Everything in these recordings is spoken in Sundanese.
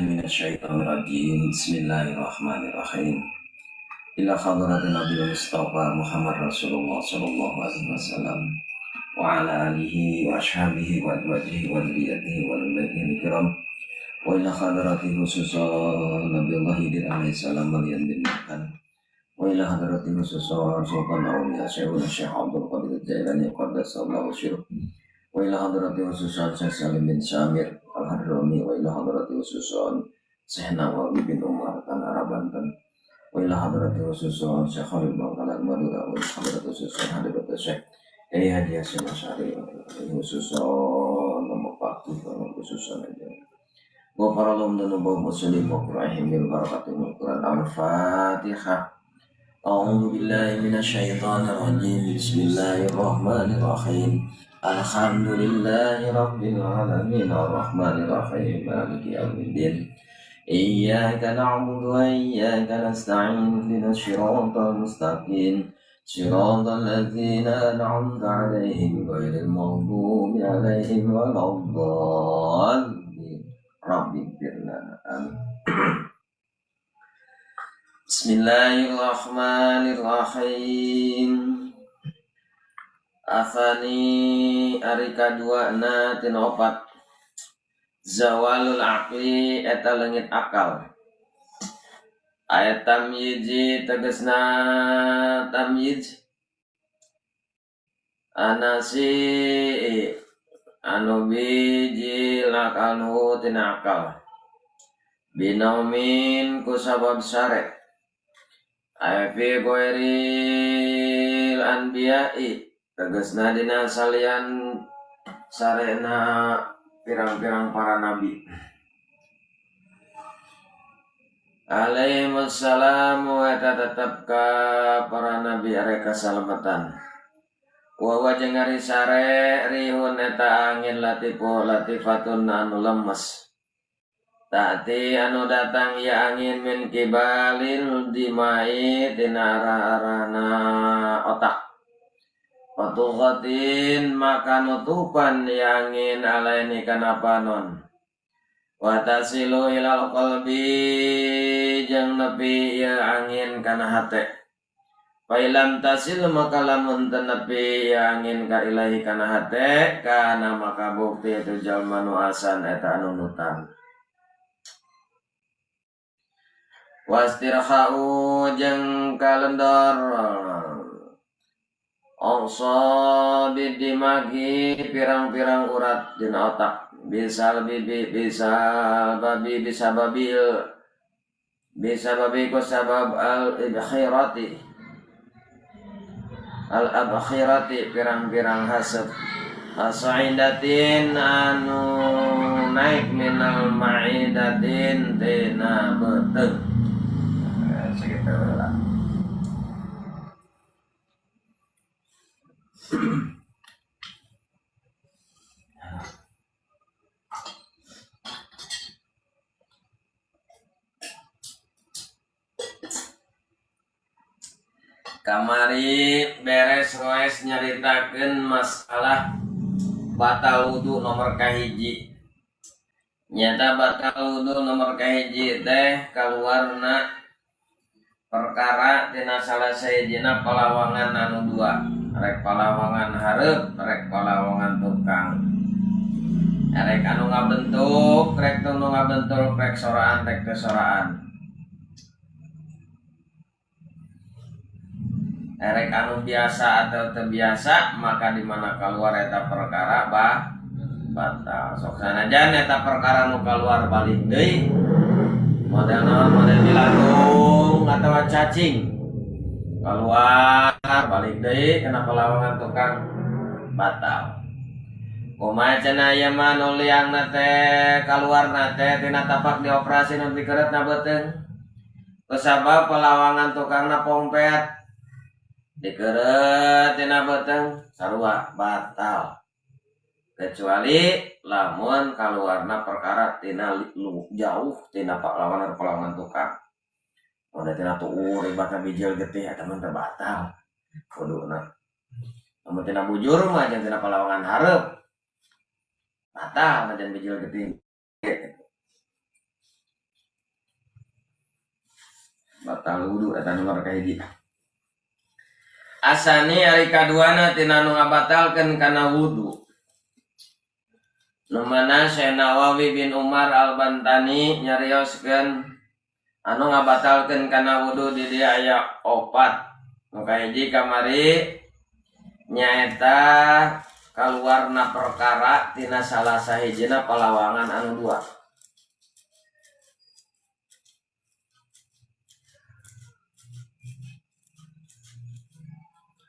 billahi minasyaitonir rajim. Bismillahirrahmanirrahim. Ila hadratin Nabi Mustafa Muhammad Rasulullah sallallahu alaihi wasallam wa ala alihi wa ashabihi wa azwajihi wa dzurriyyatihi wa al kiram. Wa ila hadrati khususan Nabiullah Khidir alaihi salam wal bin Makan. Wa ila hadrati khususan Sultan Auliya Syekhuna Syekh Abdul Qadir Jailani qaddasallahu sirruh. Wa ila hadrati khususan Syekh Salim bin Samir Al-Hadrami wa ila hadrati khususan Syekh Nawawi bin Umar Tanah Arab Banten. Wa ila hadrati khususan Syekh Khalil Bangkalan Madura wa ila hadrati khususan Hadrati Syekh Kiai Haji Hasyim Asy'ari wa ila khususan Nama Fatih wa khususan aja. Ghafarallahu dzunubahum muslim wa qura'ihim bil barakati wal Quran. Al-Fatihah. A'udzu billahi minasyaitonir rajim. Bismillahirrahmanirrahim. Alhamdulillahi rabbil alamin arrahmanir rahim maliki yaumiddin. Iyyaka na'budu wa iyyaka nasta'in ihdinas siratal mustaqim. Siratal ladzina an'amta 'alaihim ghairil maghdubi 'alaihim waladdallin. Rabbi ighfir lana. Amin. Bismillahirrahmanirrahim. Asani ari kadua na tina opat. Zawalul aqli eta leungit akal. Ayat tamyiji tegasna tamyiz. Anasi anu biji lakanhu tina akal. Binaumin ku sabab sare. Ayat fi ghairil anbiya'i tegasna dina salian sarena pirang-pirang para nabi. Alaihimussalamu eta tetep ka para nabi areka salamatan. Wa wa jeung ari sare rihun eta angin latifu latifatun anu lemes. Ta'ti anu datang ya angin min kibalil dimai tina arah-arahna otak. Patughatin maka nutupan ya angin alaini kana panon. Wa tasilu ilal qalbi jeung nepi ya angin kana hate. Fa ilam tasil maka lamun teu nepi ya angin ka ilahi kana hate kana maka bukti itu jalma nu asan eta anu nutang. Wastirkha'u jeung kalendor Ongso bidimagi pirang-pirang urat dina otak bisa lebih bisa babi bisa babil bisa babi ku sabab al ibkhirati al abkhirati pirang-pirang hasab asaidatin anu naik minal ma'idatin tina beuteung. Segitu lah. Kamari beres roes nyaritakeun masalah batal wudu nomor kahiji. Nyata batal wudu nomor kahiji teh kaluarna perkara tina salah sahijina palawangan anu dua. Rek palawangan hareup, rek palawangan tukang. Rek anu ngabentuk, rek teu nu ngabentuk, rek soraan, rek teu soraan. Erek anu biasa atau teu biasa, maka di mana keluar eta perkara bah batal. Sok sanajan eta perkara nu keluar balik deui. Model naon? Model dilatung atawa cacing. Keluar balik deui kana palawangan tukang batal. Kumaha cenah ieu mah nu liangna teh kaluarna teh tina tapak dioperasi nu dikeretna beuteung. Kusabab palawangan tukangna pompet. Dikeret tina beuteung sarua batal. Kecuali lamun kaluarna perkara tina jauh tina palawangan palawangan tukang. Udah tina tuur ibaratna bijil getih eta mah teu batal. Kuduna. Lamun tina bujur mah jeung tina palawangan hareup. Batal mah jeung bijil getih. Batal wudu eta nomor kahiji. Asani ari kaduana tina nu ngabatalkeun kana wudu. Nu mana Syekh Nawawi bin Umar Al-Bantani nyarioskeun anu ngabatalkeun kana wudu di dieu aya opat. Nu kahiji kamari nyaeta kaluarna perkara tina salah sahijina palawangan anu dua.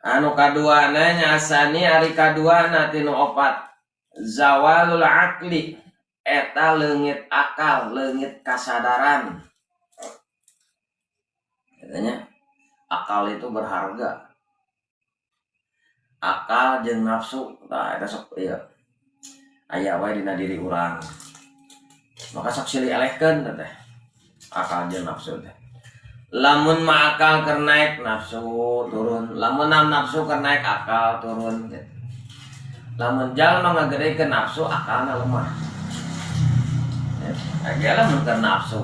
Anu kaduana nya asani ari kaduana tinu opat zawalul akli eta leungit akal, leungit kasadaran. Katanya akal itu berharga. Akal jeung nafsu tah eta sok ieu aya wae dina diri urang. Maka sok silih elehkeun teh akal jeung nafsu teh. Lamun mah akal keur naik nafsu turun, lamun nafsu keur naik akal turun gitu. Lamun jalma ngagedekeun nafsu akalna lemah. Ya, lamun keur nafsu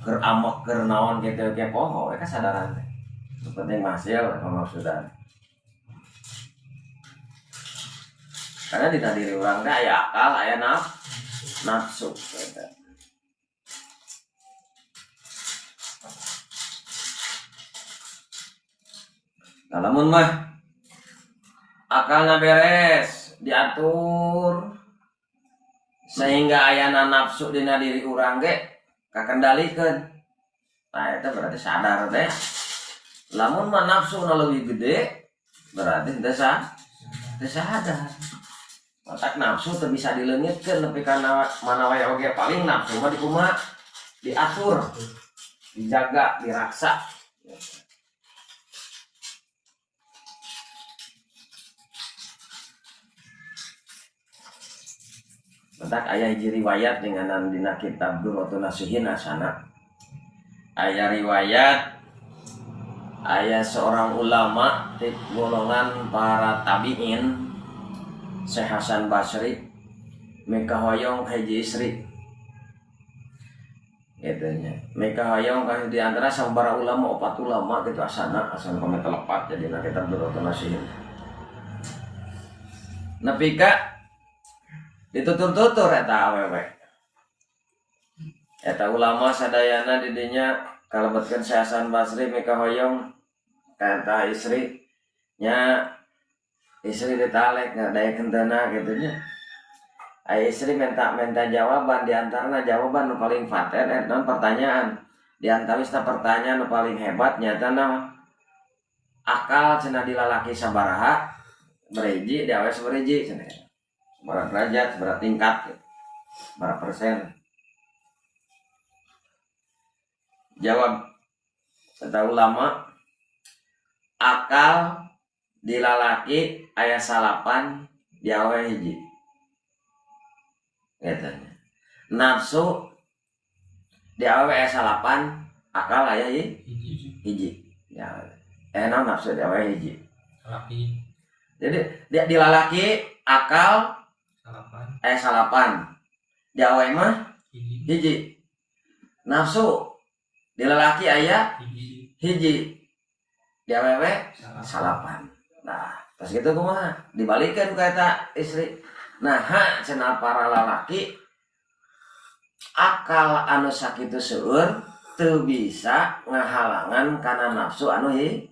keur amok keur naon gitu ge poho we kasadaran teh. Nu penting hasil pamaksudan. Karena di diri urang teh aya akal, aya nafsu gitu. Nah, lamun mah akalna beres diatur sehingga ayana nafsu dina diri urang ge kakendalikeun. Nah, eta berarti sadar teh. Lamun mah nafsuna leuwih gede berarti teu sadar. Matak nafsu teu bisa dileungitkeun nepi kana mana wae oge paling nafsu mah dikumaha diatur, dijaga, diraksa. Matak aya hiji riwayat dengan dina kitab Durratun Nasihin asana. Aya riwayat aya seorang ulama di golongan para tabi'in Syekh Hasan Basri mika hoyong hiji istri. Gitu nya. Mika hoyong ka di antara sabaraha ulama opat ulama gitu asana asana pamit telepat jadi dina kitab Durratun Nasihin. Nepi ka ditutur-tutur eta awewe. Eta ulama sadayana di dinya kalebetkeun Syekh Hasan Basri mika hoyong ka eta istri nya istri ditalek ngadaekeun teuna kitu nya. Aya istri minta jawaban di antarana jawaban nu paling paten non pertanyaan. Di antawisna pertanyaan nu paling hebat nyata na akal cenah dilalaki sabaraha berhiji di awewe sabariji cenah. Sabaraha derajat, sabaraha tingkat, sabaraha persen. Jawab kata ulama akal dilalaki aya salapan di awewe hiji. Katanya. Nafsu di awewe aya salapan, akal aya hiji. Ya, naon nafsu di awewe hiji. Lalaki. Jadi di lalaki akal salapan. Aya salapan. Di awewe mah hiji. Hiji. Nafsu di lalaki aya hiji. Hiji. Di awewe salapan. Nah, pas gitu kumaha? Dibalikeun ku eta istri. Nah, ha cenah para lalaki akal anu sakitu seueur teu bisa ngahalangan kana nafsu anu hiji.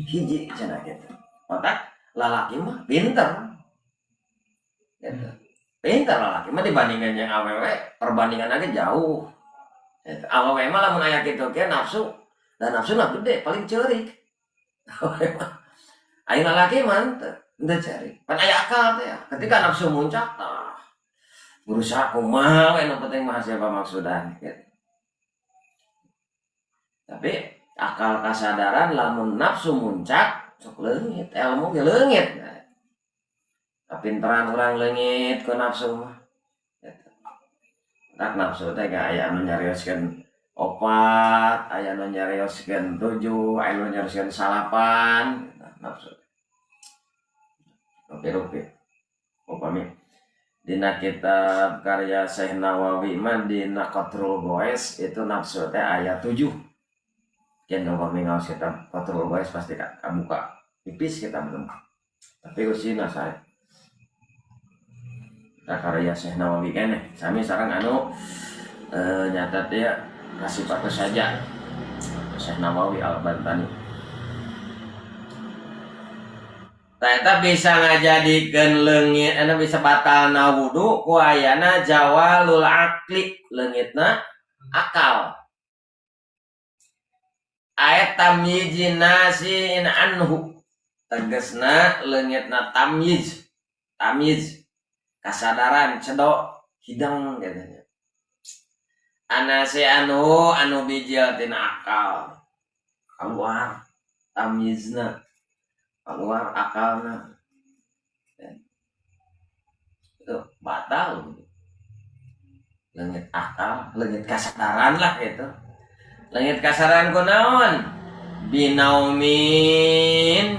Hiji cenah kitu. Otak lalaki mah pinter. Gitu. Pinter lalaki mah dibandingkan yang awewe, perbandingan aja jauh. Gitu. Awewe mah lamun aya kitu ge nafsu, dan nafsu mah gede paling ceurik. Awewe mah. Aya lalaki mah teu ceurik. Pan aya akal teh ya. Ketika nafsu muncak tah berusaha kumaha we nu penting mah hasil pamaksudan gitu. Tapi akal kasadaran lamun nafsu muncak sok leungit, ilmu ge leungit. Nah, kapinteran urang leungit ku nafsu mah. Gitu. Tak nafsu teh ge aya anu nyarioskeun opat, aya anu nyarioskeun 7, aya anu nyarioskeun salapan, nah, nafsu. Rupi-rupi. Upami dina kitab karya Syekh Nawawi mah dina Qatrul Goes itu nafsu teh aya 7. Kian upami ngaos kitab Fathul Bais pasti kabuka tipis kita belum. Tapi usina saya. Kita karya Syekh Nawawi keneh sami sareng anu nyatat dia kasih patu saja Syekh Nawawi Al-Bantani. Eta bisa ngajadikeun leungit eta bisa batalna wudu ku ayana jawalul aqli leungitna akal. Ayat tamyizin nasiin anhu tegasna leungitna tamyiz tamyiz kasadaran cedok hidang gitu nya. Anasi anhu anu bijil tina akal keluar tamyizna keluar akalna itu batal leungit akal leungit kasadaran lah gitu. Leungit kasadaran ku naon binaumin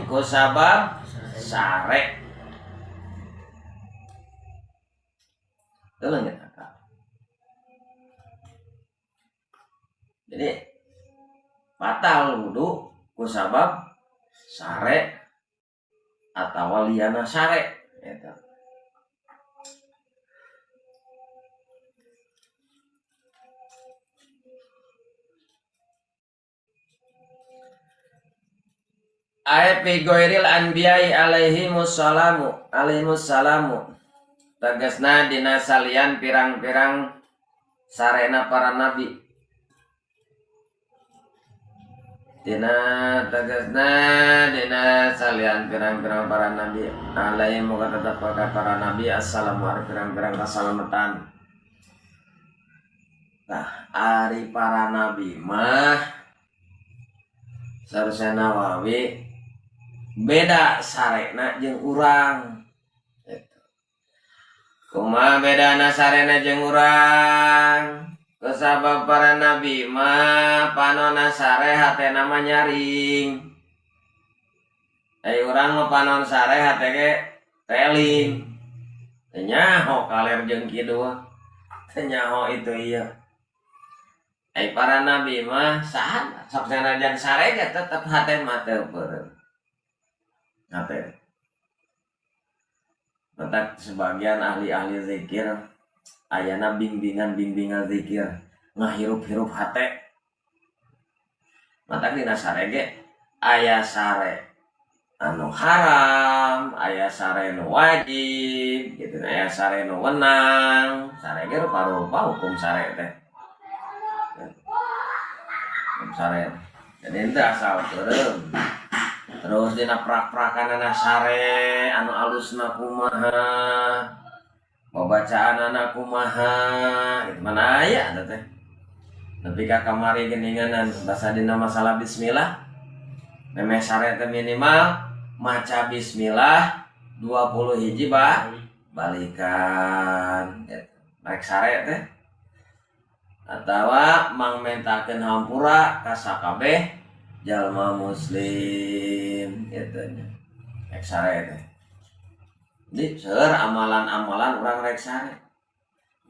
ku sabab sare itu leungit akal. Jadi batal wudu ku sabab sare atawa liana sare eta. Ayat fi ghairil anbiya'i alaihimussalamu alaihimussalamu tegasna dina salian pirang-pirang sarena para nabi. Dina tegasna dina salian pirang-pirang para nabi alaihi muga tetep ka para nabi assalamu ari pirang-pirang kasalamatan. Nah, ari para nabi mah sarusna Nawawi beda sarena jeung urang. Gitu. Kumaha bedana sarena jeung urang? Kusabab para nabi mah panonna sare hatena mah nyaring. Ai urang mah panon sare hate ge teling. Teu nyaho kaler jeung kidul. Teu nyaho itu ieu. Ai para nabi mah saha sok sanajan sare ge tetep hate mah teu peureum. Hate. Matak sebagian ahli-ahli zikir ayana bimbingan-bimbingan zikir ngahirup-hirup hate. Matak dina sare ge aya sare anu haram, aya sare nu wajib, gitu, aya sare nu wenang. Sare ge rupa-rupa hukum sare teh. Hukum sare. Jadi henteu asal peureum. Terus dina prak-prakanana sare anu alusna kumaha, babacaanana kumaha, gitu mana aya eta teh. Nepi ka kamari geuninganan basa dina masalah bismillah. Memeh sare teh minimal maca bismillah 20 hiji balikan gitu. Rek sare teh. Atawa mangmentakeun hampura ka sakabeh jalma muslim gitu nya. Rek sare teh. Jadi seueur amalan-amalan urang rek sare.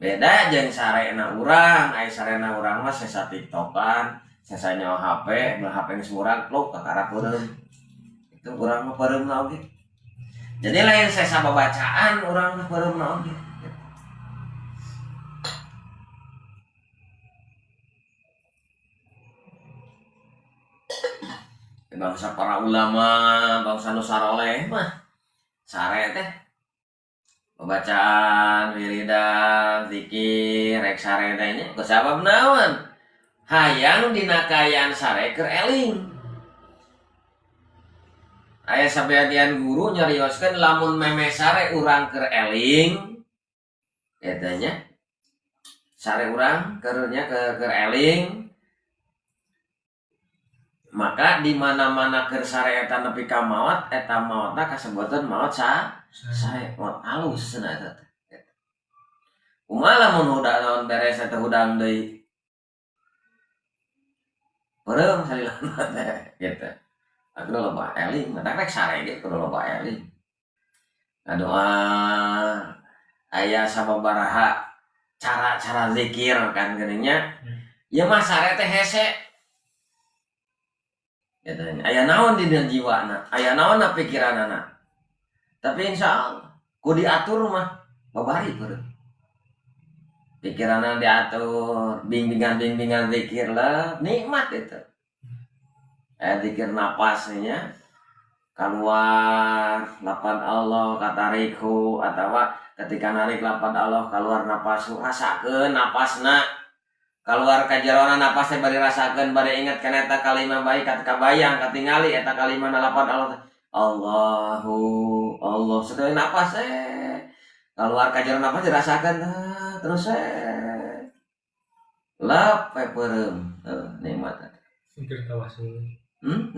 Beda jeung sarena urang, ai sarena urang mah sesa TikTokan, sesa nyawa HP, belah HP geus murag plok kakara peureum. Itu urang mah peureumna oge. Jadi lain sesa babacaan urang mah peureumna oge. Bangsa para ulama, bangsa nu saroleh mah sare teh pembacaan, wiridan, zikir, rek sare teh nya kusabab naon? Hayang dina kaayaan sare keur eling. Aya sabagian guru nyarioskeun lamun memeh sare urang keur eling eta nya. Sare urang keur nya keur eling. Maka di mana-mana keur sare eta nepi ka maot, eta maotna kasebutan maot sare maot alus cenah eta teh. Kumaha lamun hudang naon beres eta hudang deui? Peureum salilana teh gitu. Aku loba eling, matak rek sare ge kudu loba eling. Ngadoa aya sababaraha cara-cara zikir kan geuning nya. Ieu mah sare teh hese. Gitu. Aya naon di dina jiwana, aya naon na pikiranana. Tapi insya Allah ku diatur mah babari beureum. Pikiranna diatur, bimbingan-bimbingan zikir lah, nikmat itu. Zikir napasnya keluar lapan Allah katariku atau ketika narik lapan Allah keluar napas rasakeun napasna keluar ka jerona napasnya bari rasakeun bari ingat kana eta kalimah baik kabayang katingali eta kalimah lapan Allah Allahu Allah sekali napas keluar ka jero napas dirasakeun terus lap we peureum nikmat Zikir tawasul.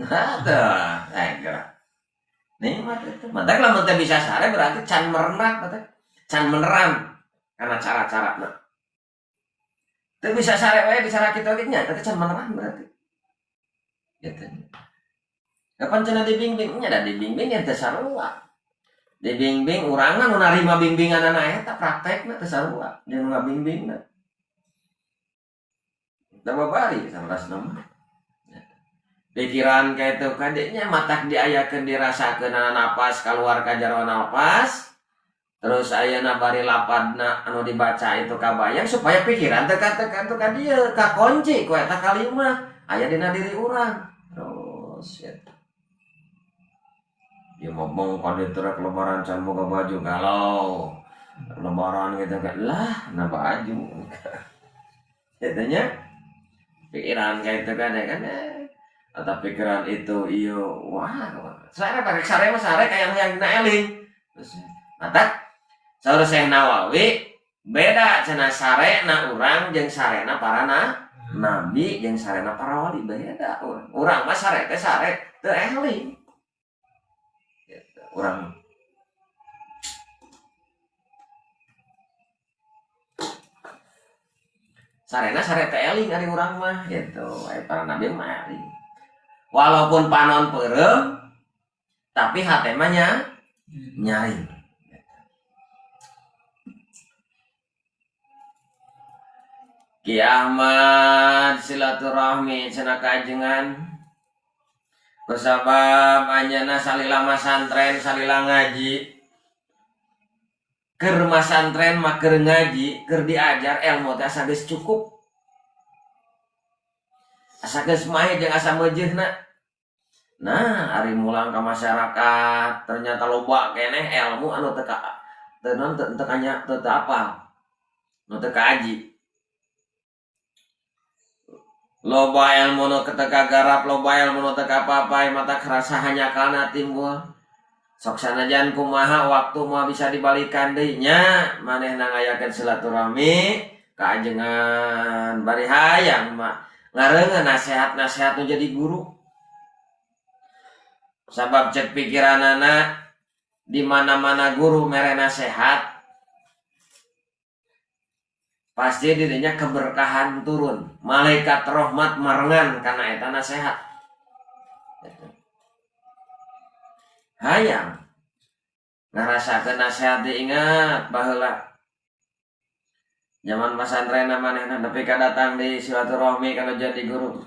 Tah, gerak. Nikmat itu. Mantak lamun teh bisa sare berarti can merenang teh. Can menerang karena cara-cara nah. Teu bisa sare we bisa kitu oge nya, tapi can menerang berarti. Gitu. Kapan cenah dibimbing nya da dibimbing ya teu sarua. Dibimbing urangan nu narima bimbinganana eta praktekna teu sarua jeung nu ngabimbingna. Da babari saurasna mah. Pikiran kayak itu kadeknya matak diayakeun dirasakeun napas keluar ka jero napas terus ayeuna bari lapadna anu dibaca itu kabayang supaya pikiran teu ka teu ka dieu kakunci ku eta kalimah aya dina diri urang terus eta ieu ngomong ka dieu rek lebaran can boga baju galau lebaran gitu kan lah na baju eta nya pikiran kayak itu kan ya kan atau pikiran itu iyo wah sare barek sare mah sare kayak yang dina eling terus matak saur Syekh Nawawi beda cenah sarena urang jeung sarena para nabi jeung sarena para wali beda urang urang mah sare teh sare teu eling gitu urang sarena sare teh eling ari urang mah gitu para nabi mah eling walaupun panon peureum tapi hate mah nya nyaring. Ki Ahmad silaturahmi cenah kajengan kusabab anjeunna salila masantren salila ngaji keur masantren mah keur ngaji keur diajar ilmu teh asa geus cukup asa geus mahe jeung asa meujeuhna. Nah, ari mulang ka masyarakat ternyata loba keneh ilmu anu teu ka teu naon teu kanya teu apal. Nu teu kaaji. Loba ilmu nu teu kagarap, loba ilmu nu teu kapapai, mata kerasa hanyakalna timbul. Sok sanajan kumaha waktu mah bisa dibalikan deui nya, manehna ngayakeun silaturahmi ka ajengan bari hayang mah ngareungeun nasihat-nasihat nu jadi guru. Sabab cek pikiranana di mana-mana guru mere nasihat pasti dirinya keberkahan turun, malaikat rahmat marengan karena eta nasihat. Hayang ngarasakeun nasihat diingat baheula. Zaman pasantren manehna nepi ka datang di silaturahmi kana jadi guru.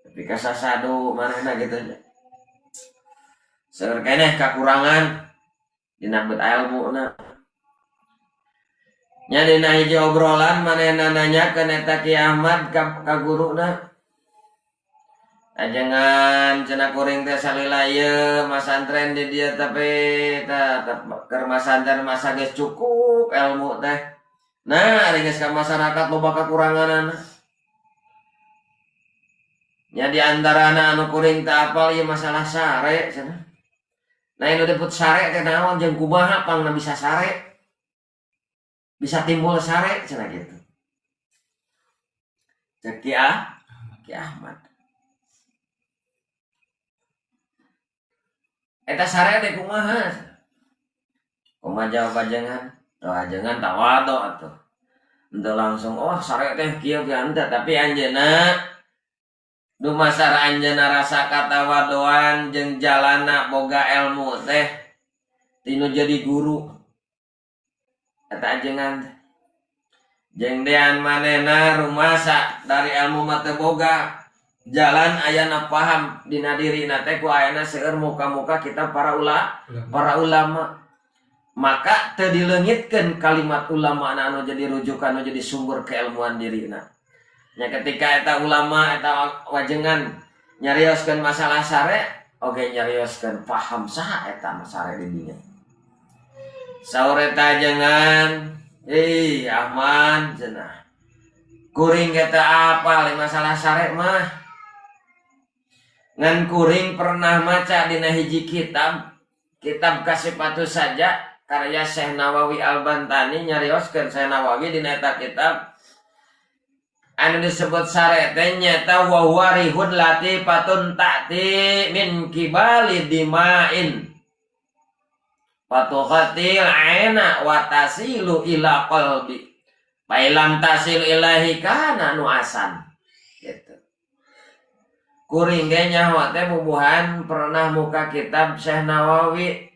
Nepi ka sasadu manehna kitu nya. Seueur keneh kakurangan dina bet ilmuna. Nya dina hiji obrolan manehna nanyakeun eta Ki Ahmad ka guruna. Ajengan cenah kuring teh salila ieu masantren di dieu tapi tah keur masantren masa geus cukup ilmu teh. Nah, ari geus ka masyarakat loba kakuranganana. Nya di antarana anu kuring teu apal ieu masalah sare cenah. Nah, anu disebut sare teh naon jeung kumaha pangna bisa sare? Bisa timbul sare cenah kitu. Cek Ki Ahmad. Eta sare teh kumaha? Kumaha jawab ajengan? Tuh ajengan tawadhu atuh. Henteu langsung oh sare teh kieu kieu henteu, tapi anjeunna dumasar anjeunna rasa katawadoan jeung jalana boga ilmu teh tinu jadi guru. Eta ajengan teh. Jeung dean manehna rumasa dari ilmu mah teu boga. Jalan ayana paham dina dirina teh ku ayana seueur muka-muka kitab para ulama. Maka teu dileungitkeun kalimat ulama anu jadi rujukan, anu jadi sumber keilmuan dirina. Nya ketika eta ulama eta wajengan nyarioskeun masalah sare, oge nyarioskeun paham saha eta sare di dinya. Saur eta ajengan, "Ih, Ahmad cenah. Kuring eta apal masalah sare mah. Ngan kuring pernah maca dina hiji kitab, kitab Kasipatu Saja karya Syekh Nawawi Al-Bantani, nyarioskeun Syekh Nawawi dina eta kitab anu disebut sare teh nyaeta wa huwa rihun latifatun ta'ti min kibali dima'in fatughatil aina wa tasilu ila qalbi fa ilam tasil ilahi kana nuasan." Gitu. Kuring ge nyaho teh bubuhan pernah muka kitab Syekh Nawawi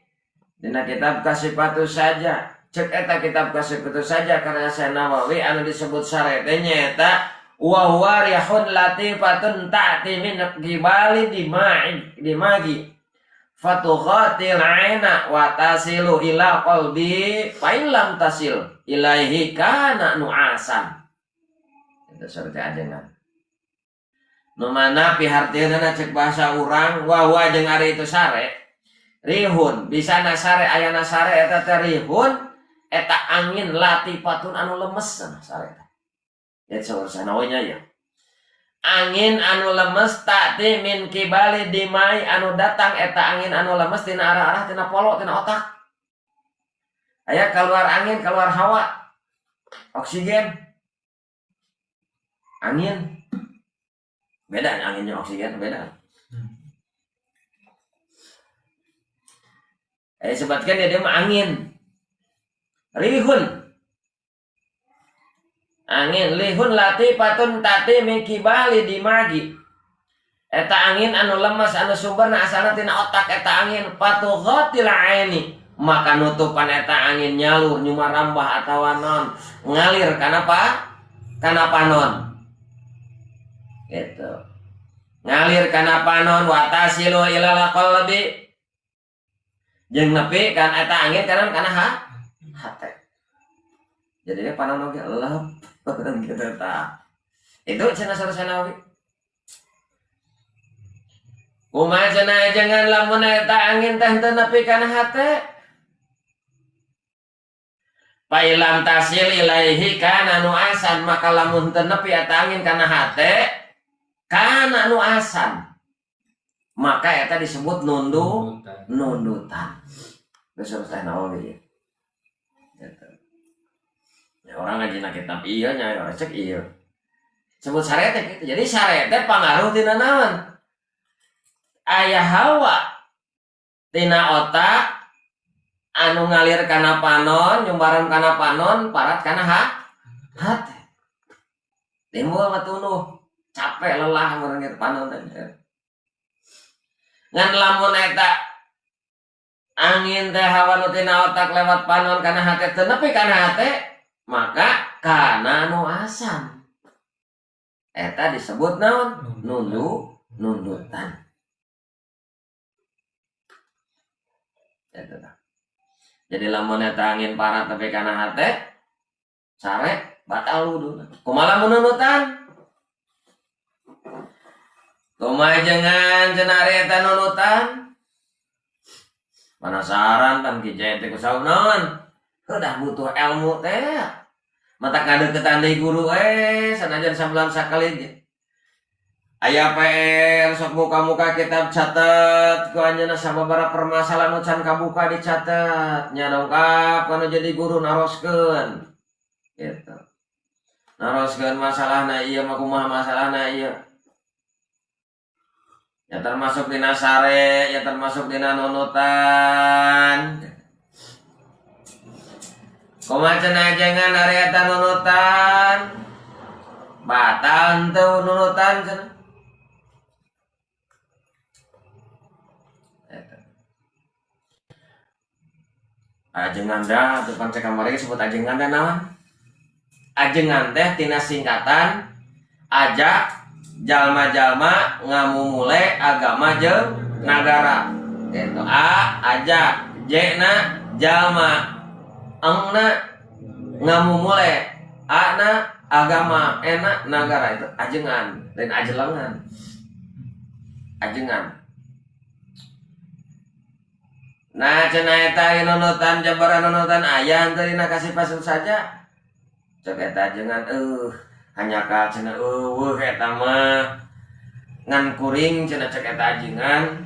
dina kitab Kasipatu Saja. Cek eta kitab Kasipatu Saja karya Syekh Nawawi anu disebut sare teh nyaeta wa huwa rihun latifatun ta'ti min qibali dima'i dimagi fatughatil aina wa tasilu ila qalbi fa illam tasil ilaihi kana nuasan. Itu seperti ajengan. Nu mana pihartieunana cek bahasa urang wa huwa jeung ari itu sare rihun bisa nasare ayana sare eta teh rihun eta angin latifatun anu lemes sare teh. Ya saur sanaonya ya. Angin anu lemes ta'ti min kibali dimai anu datang eta angin anu lemes tina arah-arah tina polo tina otak. Aya keluar angin keluar hawa oksigen. Angin beda anginnya oksigen beda. Sebutkan ya dia mah angin. Rihun. Angin lihun latifatun tati min kibali dimagi. Eta angin anu lemes anu sumberna asalna tina otak eta angin fatughatil aini. Maka nutupan eta angin nyalur nyumarambah atawa non ngalir kana apa? Kana panon. Gitu. Ngalir kana panon wa tasilu ilal qalbi. Jeung nepi kan eta angin kana kana hate. Jadi panon oge lep gitu ta. Itu cenah saur Nawawi. Kumaha cenah jangan lamun eta angin teh teu nepi kana hate. Fa ilam tasil ilaihi kana nuasan, maka lamun teu nepi eta angin kana hate kana nuasan. Maka eta disebut nundutan. Geus teh Nawawi. Gitu. Ya, orang ngaji na kitab iya nya orang cek iya. Sebut sare teh gitu. Jadi sare teh pangaruh tina naon? Aya hawa tina otak anu ngalir kana panon, nyumbaran kana panon, parat kana hate. Timbul mah tunduh, capek lelah meureun kitu panon teh. Ngan lamun eta angin teh hawa nu tina otak lewat panon kana hate teu nepi kana hate, maka kana nuasan. Eta disebut naon? Nundutan. Eta tah. Jadi lamun eta angin parah tapi kana hate sare batal wuduna. Kumaha lamun nundutan? Kumaha jangan cenah ari eta nundutan? Penasaran tan ki jaya teh ku saur naon? Udah butuh ilmu teh. Mata ngadeukeutan deui guru sanajan sabulan sakali ge. Aya PR sok muka-muka kitab catet ku anjeunna sababaraha permasalahan nu can kabuka dicatet. Nya dongkap kana jadi guru naroskeun. Gitu. Naroskeun masalahna ieu mah kumaha masalahna ieu. Ya termasuk dina sare, ya termasuk dina nunutan. Kumaha cenah jangan ari eta nunutan? Batal henteu nunutan cenah. Eta. Ajengan da tukang cek kamari sebut ajengan da naon? Ajengan teh tina singkatan aja Jalma-jalma ngamumule agama jeung nagara. Gitu. A ajak, J na jalma, Eng na ngamumule, A na agama, E na nagara itu ajengan, lain ajelengan. Ajengan. Nah cenah eta nunutan jabaran nunutan aya henteu dina kasih pasal saja. Cek eta ajengan hanya ka cenah eueuh eta mah ngan kuring cenah cek eta ajengan.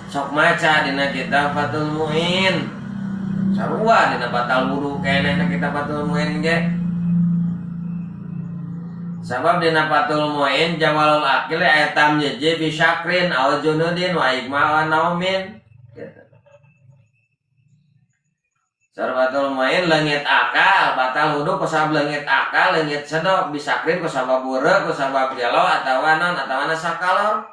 Sok maca dina kitab Fathul Muin. Sarua dina batal wudu keneh na kitab Fathul Muin ge. Sabab dina Fathul Muin jawalul akil aya tamyiz bi syakrin aw junudin wa igma wa naumin. Gitu. Fathul Muin leungit akal batal wudu kusabab leungit akal leungit sedok bisakrin kusabab bureuk kusabab gelo atawa naon atawa sakalor.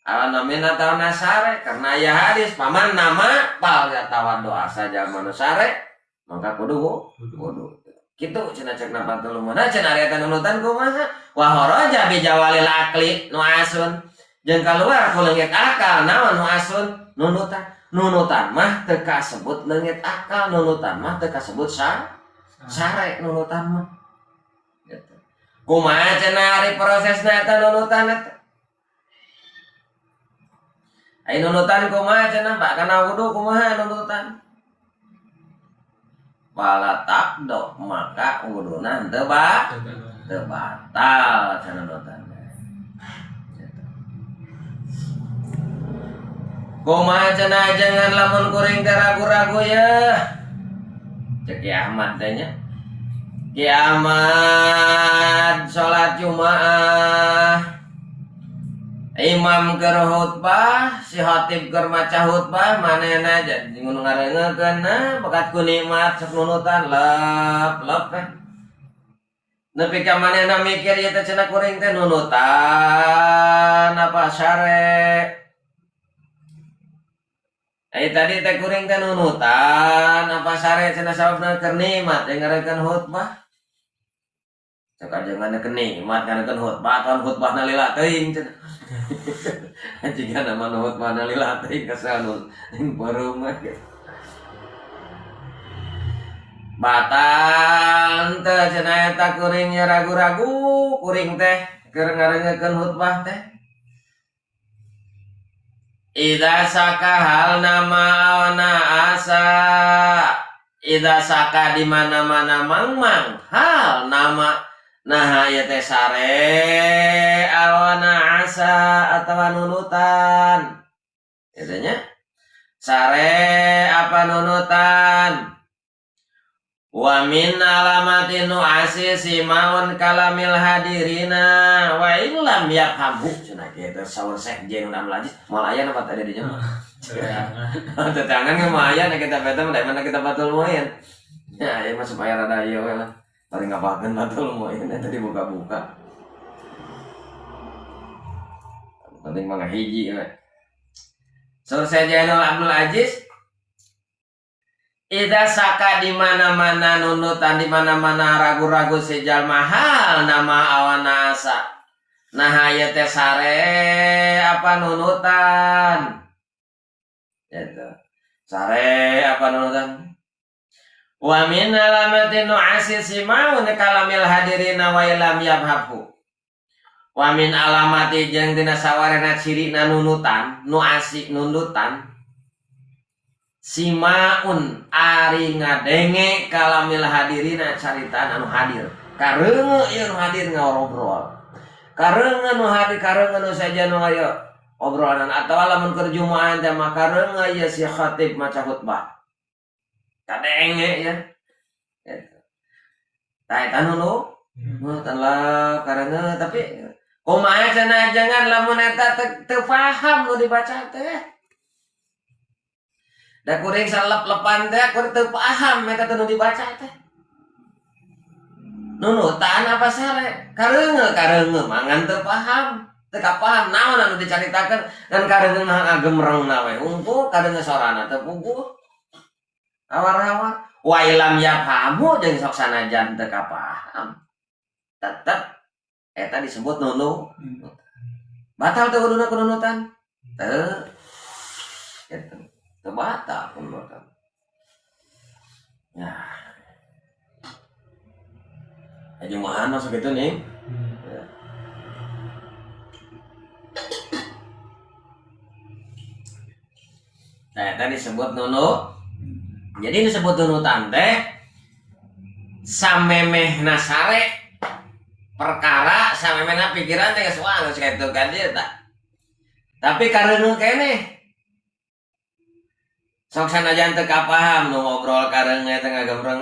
Aw naumin atawa sare karena aya hadis paman nama pal atawa doa saja nu sare maka kudu wudu. Kitu cenah cekna Fathul Muin cenah ari eta nunutan kumaha wa kharaja bi jawalil akli nu asun jeung kaluar ku leungit akal naon nu asun nunutan nunutan mah teu kasebut leungit akal nunutan mah teu kasebut sare nunutan mah gitu. Kumaha cenah ari prosesna eta nunutan eta ai nunutan kumaha cenah Pak kana wudu kumaha nunutan wala takdo maka wuduna teu batal cenah nunutan. Kumaha cenah jangan lamun kuring teh ragu-ragu ya. Cek Ki Ahmad teh nya. Ki Ahmad salat Jumaah. Imam keur khutbah, si khatib keur maca khutbah manehna jadi nu ngareungekeun bekat ku nikmat sok nunutan lep-lep teh. Nepi ka manehna mikir ieu teh cenah kuring teh nunutan apa sare. Ai tadi teh kuring teh nunutan apa sare cenah sababna keur nikmat jeung ngareungekeun khutbah. Cek ajengan keur nikmat ngareungekeun khutbah atawa khutbahna lila teuing cenah. Jika nama nu khutbahna lila teuing kesel nu peureum mah gitu. Batal teh cenah eta kuring ragu-ragu kuring teh keur ngareungekeun khutbah teh. Idza saka hal nama awana asa idza saka di mana-mana mangmang hal nama nah ieu teh sare awana asa atawa nunutan kitu nya sare apa nunutan wa min alamati nu'asi simaun kalamil hadirina wa illam yafhamu cenah kitu saur Syekh Zainul Abidin moal aya napa tadi dinya tetangan ge moal aya na kita beta mah mana kita Fathul Muin ya ieu mah supaya rada ieu we lah paling ngapakeun Fathul Muin eta dibuka-buka penting mah ngahiji we saur Syekh Zainul Abdul Aziz Ida saka di mana-mana nunutan di mana-mana ragu-ragu si jalma hal nama awana asa. Nah ieu teh sare apa nunutan? Gitu. Sare apa nunutan? Wa min alamati nu'asi simaun kalamil hadirina wa lam yabhahu. Wa min alamati jeung dina sawarena cirina nunutan, nu'asi nunutan. Simaun ari ngadenge kalamil hadirina caritaan anu hadir. Kareunge ieu nu hadir ngaobrol. Kareunge nu hadir kareunge nu saja nu aya obrolan atawa lamun keur Jumaah teh mah kareunge ieu si khatib maca khutbah. Kadenge ya. Gitu. Tah eta nu nunutan lah kareunge tapi kumaha cenah jangan lamun eta teu paham nu dibaca teh. Da kuring salep-lepan teh kuring teu paham eta teh nu dibaca teh. Nunutan apa sare? Kareunge kareunge mangan teu paham. Teu kapaham naon anu dicaritakeun ngan kareunge ngagemrengna we hungkul kareunge sorana teu puguh. Awar-awar wa ilam yafhamu jeung sok sanajan teu kapaham. Tetep Eta disebut nunu. Batal teu wuduna ku nunutan? Teu. Gitu. Teu batal ku nunutan. Ya. Jumahan masuk itu nih. Ya. Nah, eta disebut nunu. Jadi disebut nunutan teh samemehna sare perkara samemehna pikiran teh geus wah geus kitu kan dieu tah. Tapi kareuneuh keneh. Sok sanajan teu kapaham nu ngobrol kareuneuh teh ngagembreng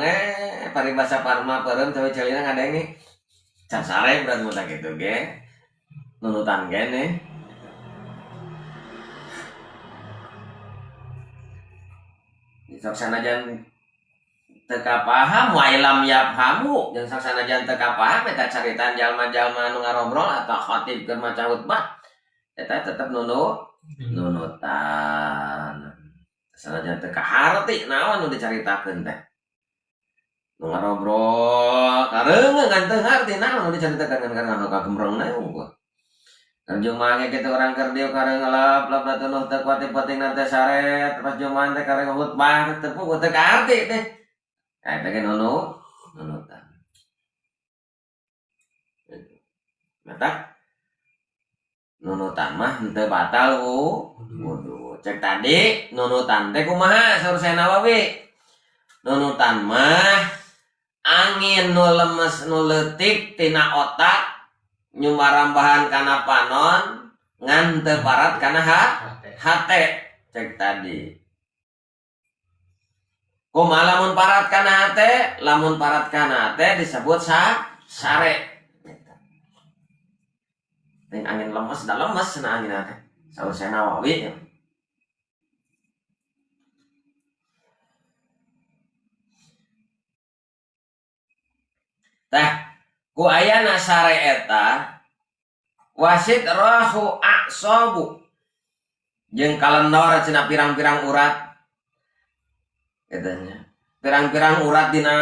paribasa parma peureum tapi celina ngadenge. Can sare berarti mun kitu ge. Nunutan keneh. Sok sanajan teu kapaham wa ilam yafhamu jeung sok sanajan teu kapaham eta caritaan jalma-jalma nu ngarobrol atau khatib keur maca khutbah eta tetep nunutan. Sanajan teu kaharti naon nu dicaritakeun teh. Nu ngarobrol kareungeun ngan teu ngarti naon nu dicaritakeun ngan karena kagembrengna unggul. Keur jumaah ge kitu urang keur dieu kareung lap-lap tuluh teu kuating-kuating teh sare pas jumaah teh kareung khutbah teu puguh teu kaharti teh. Eta ge nunutan. Mata nunutan mah henteu batal wudu. Cek tadi nunutan teh kumaha saur Syekh Nawawi? Nunutan mah angin nu lemes nu leutik tina otak nyumarambahan kana panon ngan teu parat kana hate. Cek tadi. Kumaha lamun parat kana hate? Lamun parat kana hate disebut sare. Ting angin lemes da lemes na angin teh. Saur Syekh Nawawi. Tah ku ayana sare eta wasit rahu aqsabu jeung kalendor cenah pirang-pirang urat. Katanya pirang-pirang urat dina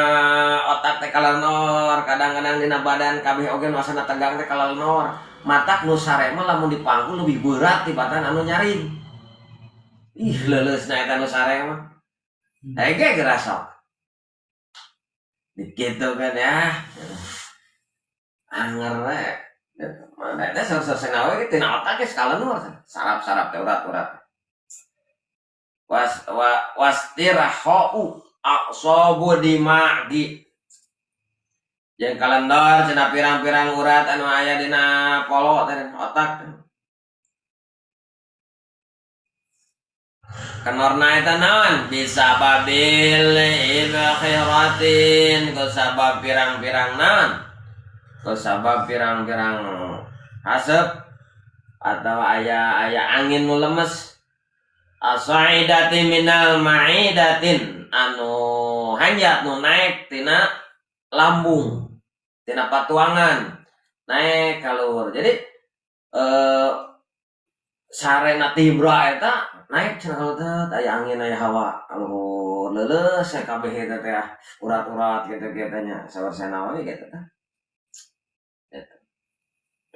otak teh kalendor, kadang-kadang dina badan kabeh oge nu asana tegang teh kalendor. Matak nu sare mah lamun dipangku lebih berat tibatan anu nyaring. Ih leuleusna eta nu sare mah. Hege gerasok. Gitu kan ya. Anger we. Mana eta saur-saur Nawawi ge tina otak ge sakalendor, sarap-sarap teh urat-urat. Wastirahau aqsabu dimagi. Jeung kalendor cenah pirang-pirang urat anu aya dina polo teh otak. Kenorna eta naon? Bisa babil ibkhiratin ku sabab pirang-pirang naon? Ku sabab pirang-pirang haseup atau aya angin nu lemes. Asaidati minal ma'idatin anu hanjat nu naik tina lambung, tina patuangan naik ka luhur. Jadi sarena tibra eta naik cenah kalau teh aya angin aya hawa kaluhur leuleus kabeh eta teh urat-urat kitu-kitu nya saur Syekh Nawawi kitu teh. Eta.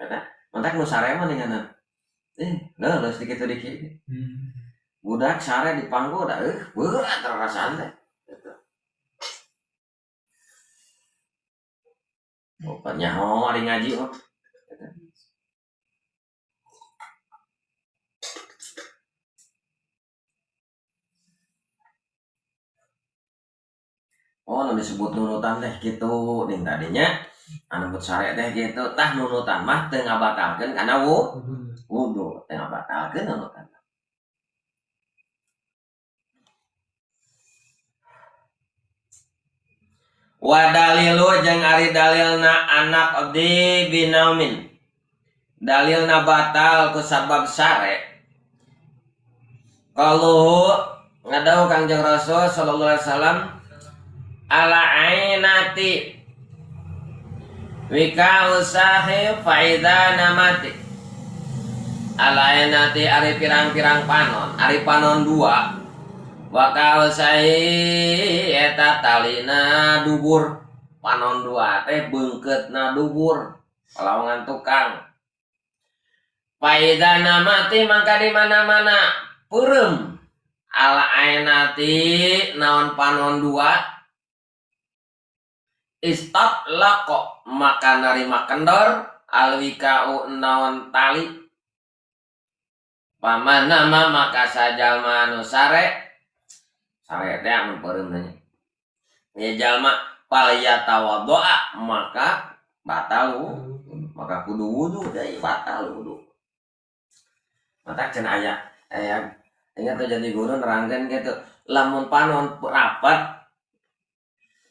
Eta mantak nu sare mah ninganan. Leuleus dikitu dikit. Budak sare dipangku da berat rasaan teh. Gitu. Bukan nyaho ari ngaji mah. Gitu. Oh, nu disebut nunutan teh kitu ning tadinya anu but sare teh kitu tah nunutan mah teu ngabatalkeun kana wudu, teu ngabatalkeun nunutan. Wa dalilu jeung ari dalilna anak di binaumin. Dalilna batal ku sabab sare. Qaluhu ngadawuh Kangjeng Rasul sallallahu alaihi wasallam ala ainati wika usahi faida namati. Ala ainati ari pirang-pirang panon, ari panon dua. Waka usahi eta talina dubur. Panon dua teh beungkeutna dubur. Palawangan tukang. Paida namati maka di mana-mana peureum ala ainati naon panon dua istab laqo maka narima kendor alwikau naon tali pamanama maka sajalma anu sare sare teh amun peureum nya ya jalma falyatawaddoa maka batal maka kudu wudu deui batal wudu. Matak cenah aya ingat tuh jadi guru nerangkeun kitu lamun panon rapat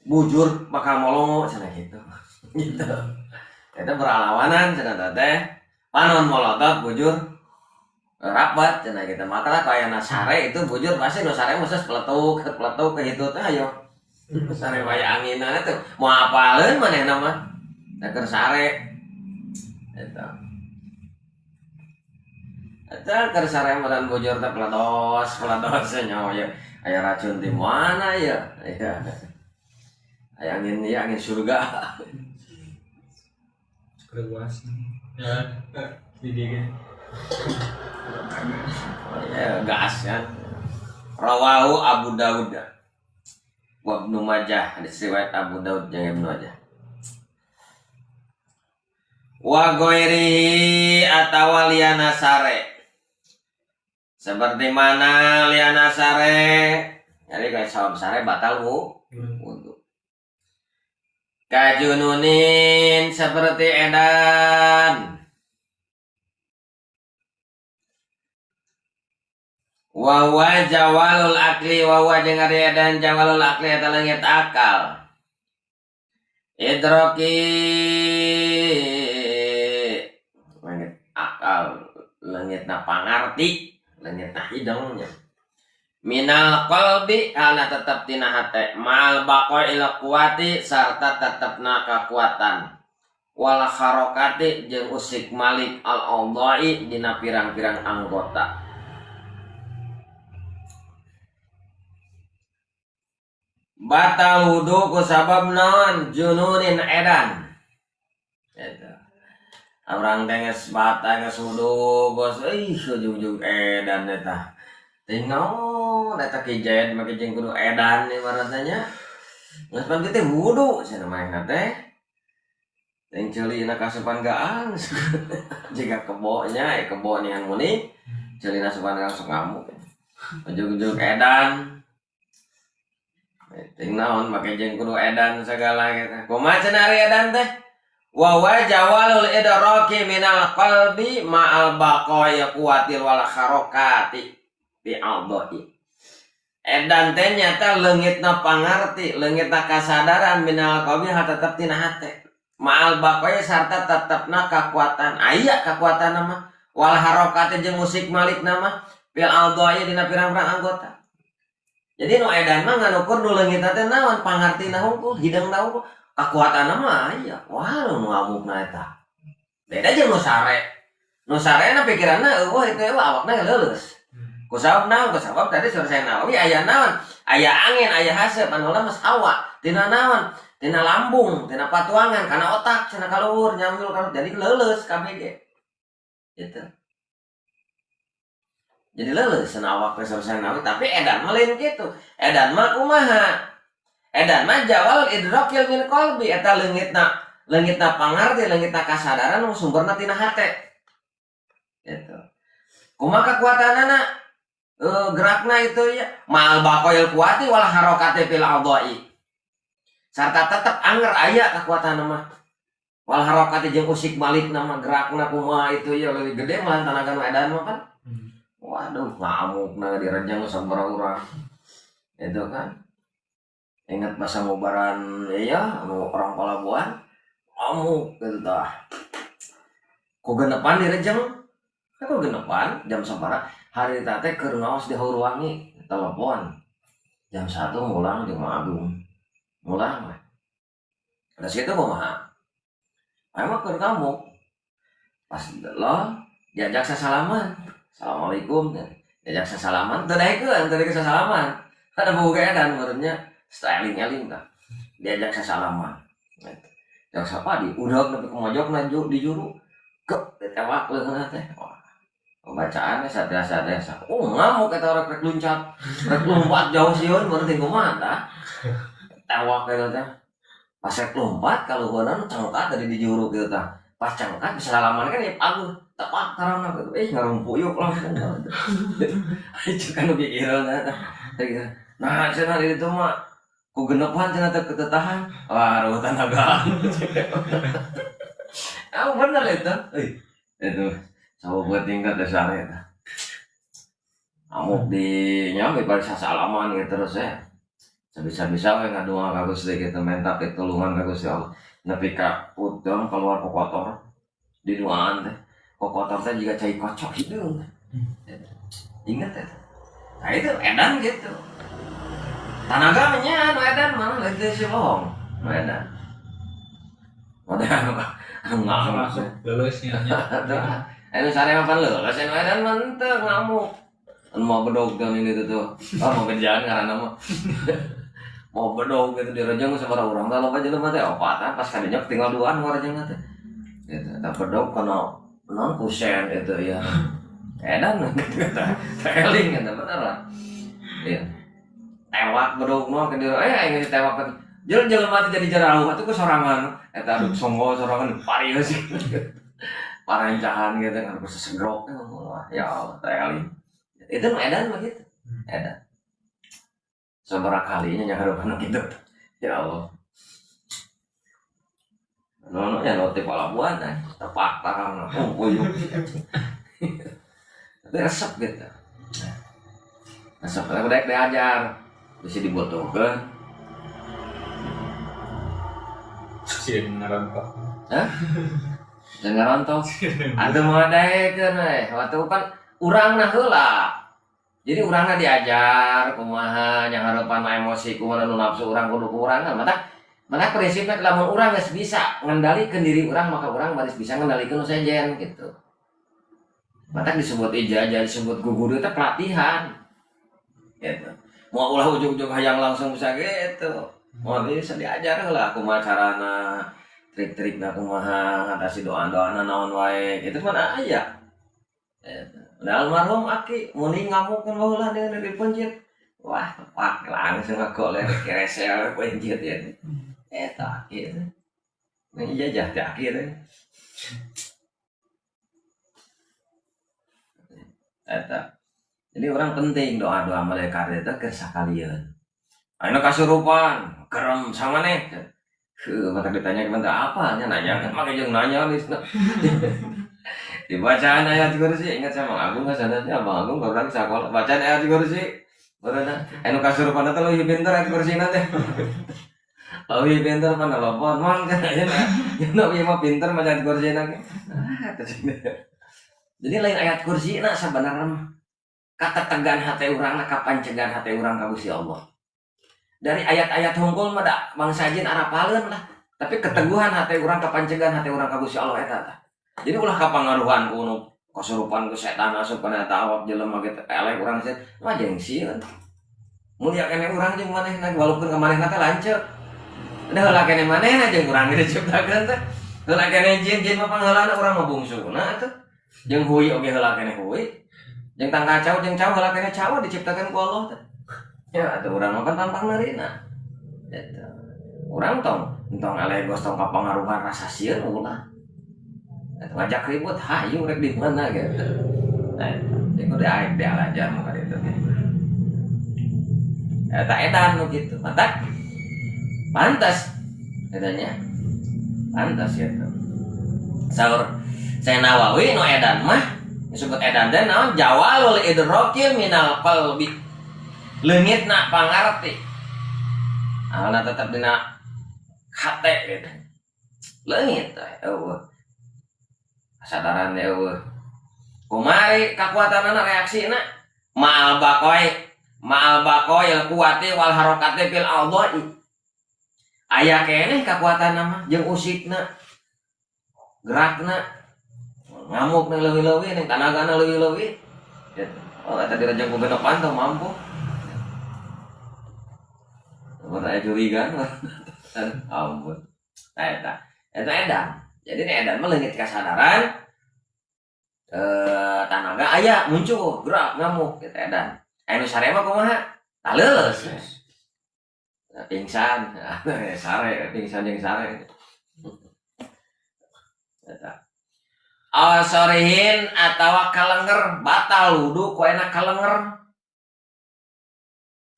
bujur bakal molongo cenah kitu. Gitu. Eta berlawanan cenah teh panon molotot bujur rapat cenah kitu. Maka kayana sare itu bujur pasti nu sare mah peletuk peletuk kitu teh ayo. Sare waya anginna teh mau apaleun manehna mah da keur sare. Eta. Eta keur sare meureun bujur teh peledos peledos nya aya aya racun di mana ya? Aya. Aya angin ya angin surga. Keluas. Ya, di kan. Ya, gas kan. Rawahu Abu Daud wa Ibnu Majah, hadis riwayat Abu Daud jeung Ibnu Majah. Wa ghairihi atawa liyana sare. Seperti mana liyana sare? Jadi kalau sawab sare batal wudu. Kajununin seperti edan. Wa huwa jawalul akli wa huwa jeung ari edan jawalul akli eta leungit akal. Idroki leungit akal, leungitna pangarti, leungitna hidungnya. Minal qalbi halna tetep tina hate, ma'al baqail quwati sarta tetepna kakuatan. Wal harokati jeung usik malik al audai dina pirang-pirang anggota. Batal wudu ku sabab naon jununin edan. Eta. Urang teh geus batal geus wudu bos ih ujug-ujug edan eta. Teh naon eta kijayan make jeung kudu edan ibaratnya. Geus pan teh wudu cenah manehna teh. Teh ceulina kasupan gaang. Jiga kebonya, kebo nian muni ceulina asupan gaang sok ngamuk. Ujug-ujug edan. Ting naon make jeung kudu edan segala gitu. Kumaha cenah ari edan teh? Wa wa jawalul idraki minal qalbi ma'al baqai quwatil wal harakati bi adai. Edan teh nyata leungitna pangarti, leungitna kasadaran minal qalbi ha tetep tina hate. Ma'al baqai sarta tetepna kakuatan. Aya kakuatanna mah wal harakati jeung musik malikna mah fil adai dina pirang-pirang anggota. Jadi nu edan mah nganukur nu leungitna teh naon pangartina hungkul, hidangna hungkul, kakuatanna mah aya. Wah, nu ngamukna eta. Beda jeung nu sare. Nu sarena pikiranna eueuh itu eueuh awakna leuleus. Ku sabab naon? Ku sabab tadi selesai Nawawi aya naon? Aya angin, aya haseup anu lemes hawa. Tina naon? Tina lambung, tina patuangan, kana otak cenah kaluhur nyambil kana jadi leuleus kabeh ge. Gitu. Jadi leuleus cenah awak teh selesai Nawawi, tapi edan mah lain kitu. Edan mah kumaha? Edan mah jawal idrakil min qalbi eta leungitna pangarti, leungitna kasadaran nu sumberna tina hate. Gitu. Kumaha kekuatanana? Gerakna itu ya mal baqail quwati wal harakati fil adai. Sarta tetep anger aya kekuatanna mah. Wal harakati jeung usik malikna mah gerakna kumaha itu ya leuwih gede malah tanaga nu edan mah kan. Waduh, ngamukna direjang sabaraha urang. Itu kan. Ingat masa ngubaran ya anu orang Palabuhan ngamuk gitu tah. Ku genepan direjeng. Kan ku genepan jam sabaraha hari teh keur ngaos di Haurwangi telepon. Jam 1 ngulang jeung Mang Agung. Ngulang we. Terus kitu kumaha? Aya mah keur ngamuk. Pas lo diajak sasalaman. Assalamualaikum. Diajak sasalaman teu daekeun, teu daekeun sasalaman. Ada boga edan meureunnya styling-eling tah. Diajak sasalaman. Yang siapa di udah nepi ka mojokna di juru. Gep ditewak leungeunna teh. Wah. Pembacaannya satya-satya. Oh, ngamuk eta rek rek luncat. Rek lompat jauh sieun baru teh kumaha tah. Tewak eta teh. Pas rek lompat kaluhunan cengkat dari di juru kitu tah. Pas cengkat bisa salaman kan ya aduh tepak tarangna gitu. Ngarumpuyuk langsung. Itu kan pikiran teh. Nah, cenah di ditu mah ku genepan cenah teh ketetahan. Wah, ruh tanagaan. Ah, bener itu. Itu sawo tingkat teh sare eta. Amuk di nyampe pada sasalaman gitu terus ya. Bisa-bisa we ngadua ka Gusti kitu minta pitulungan ka Gusti Allah. Nepi ka udang keluar kokotor di duaan teh. Kokotor teh jiga cai kocok hideung. Ingat ya. Nah itu edan gitu. Tanaga mah nya anu edan mah lain teh si bohong. Nu edan. Ada anu ngamuk. Masuk lulus nya. Anu sare mah pan leuleus anu edan mah henteu ngamuk. Anu mau bedog tahun ini tuh. Oh mau kerjaan ngaranna mah. Mau bedog gitu di rejeng sabaraha urang teh loba jelema teh opatan pas kadinya tinggal duaan nu rejeng teh. Gitu. Eta bedog kana non kusen gitu ya. Edan gitu kata. Teling gitu bener lah. Iya. Tewak bedog mah ke dieu aing ditewak kan. Jelema jelema teh jadi jarauh atuh ku sorangan. Eta aduk songgo sorangan parius. Parancahan gitu kan ku sesegrok wah ya Allah teling. Itu nu edan mah gitu. Edan. Sabaraha kalinya nyaharupan gitu. Ya Allah. Nono ya notif palabuhan teh tepak tarang oh puyuh. Tapi resep gitu. Resep tapi daek diajar. Bisa dibutuhkeun. Sieun ngarontok. Hah? Sieun ngarontok. Atuh moal daekeun we. Waktu kan urangna heula. Jadi urangna diajar kumaha nyaharepan mah emosi kumaha nu nafsu urang kudu kurangan. Mata prinsipnya lamun urang geus bisa ngendalikeun diri urang maka urang baris bisa ngendalikeun nu sejen gitu. Mata disebut ijazah, disebut guguru itu pelatihan. Gitu. Mau ulah ujug-ujug hayang langsung bisa gitu. Mau bisa diajar lah kumaha carana, trik-trikna kumaha, ngatasi doa-doana naon wae. Itu mah aya. Gitu. Nah, almarhum aki muni ngamuk kan baheula dengan dari pencit. Wah, tepak langsung ngagoler keresel pencit ya. Eta aki teh. Nah, ijazah teh aki teh. Eta. Jadi orang penting doa-doa malaikat itu keur sakalieun. Ayeuna kasurupan, kerem sama nih. Heuh, mata ditanya ke apa nya nanya kan make jeung nanya di Dibacaan ayat kursi, ingat sama Agung nggak sadarnya Abang Agung baru lagi sekolah. Bacaan ayat kursi, baru na. Anu kasurupan teh leuwih pinter ayat kursi na teh. Leuwih pinter pan telepon, mang cenah nya. Nya ieu mah pinter maca ayat kursi na. Ah, teh. Jadi lain ayat kursi na sabenerna mah. Katetegan hate urang na kapancegan hate urang ka Gusti Allah. Dari ayat-ayat hungkul mah da bangsa jin arapaleun lah. Tapi keteguhan hate urang kapancegan hate urang ka Gusti Allah eta tah. Jadi ulah kapangaruhan ku nu kasurupan ku setan asup kana eta awak jelema kitu eleh urang sieun mah jeung sieun. Mulia keneh urang jeung manehna walaupun ka manehna teh lanceuk. Da heula keneh manehna jeung urang diciptakeun teh. Heula keneh jin jin mah pangheulana urang mah bungsuna atuh. Jeung hui oge heula keneh hui. Jeung tangkal cau jeung cau heula keneh cau diciptakeun ku Allah teh. Ya atuh urang mah kan tampang neurina. Eta. Urang tong entong eleh gos tong kapangaruhan rasa sieun ulah. Eta ngajak ribut hayu rek di mana gitu. Nah, eta kudu aek diajar mah ka ditu teh. Eta edan nu kitu. Mantap. Pantas katanya. Pantas gitu. Saur Syekh Nawawi nu edan mah disebut edan teh naon jawalul idrokil minal qalbi. Leungitna pangarti. Alna tetep dina hate gitu. Leungit teh eueuh. Kasadaran teh eueuh. Kumari kakuatanana reaksina ma'al baqai ma'al baqail quwati wal harakati fil a'dha'i. Aya keneh kakuatanna mah jeung usikna gerakna ngamuk leuwih-leuwih ning tanagana leuwih-leuwih gitu. Oh eta direjeng ku genepan teu mampu. Mun aya curiga. Ampun. Nah, eta. Eta edan. Jadi ini edan mah leungit kasadaran tanaga aya muncul gerak ngamuk gitu edan. Anu sare mah kumaha? Taleus. Pingsan, sare, pingsan jeung sare. Eta. Awasorihin atawa kalenger batal wudu ku enak kalenger.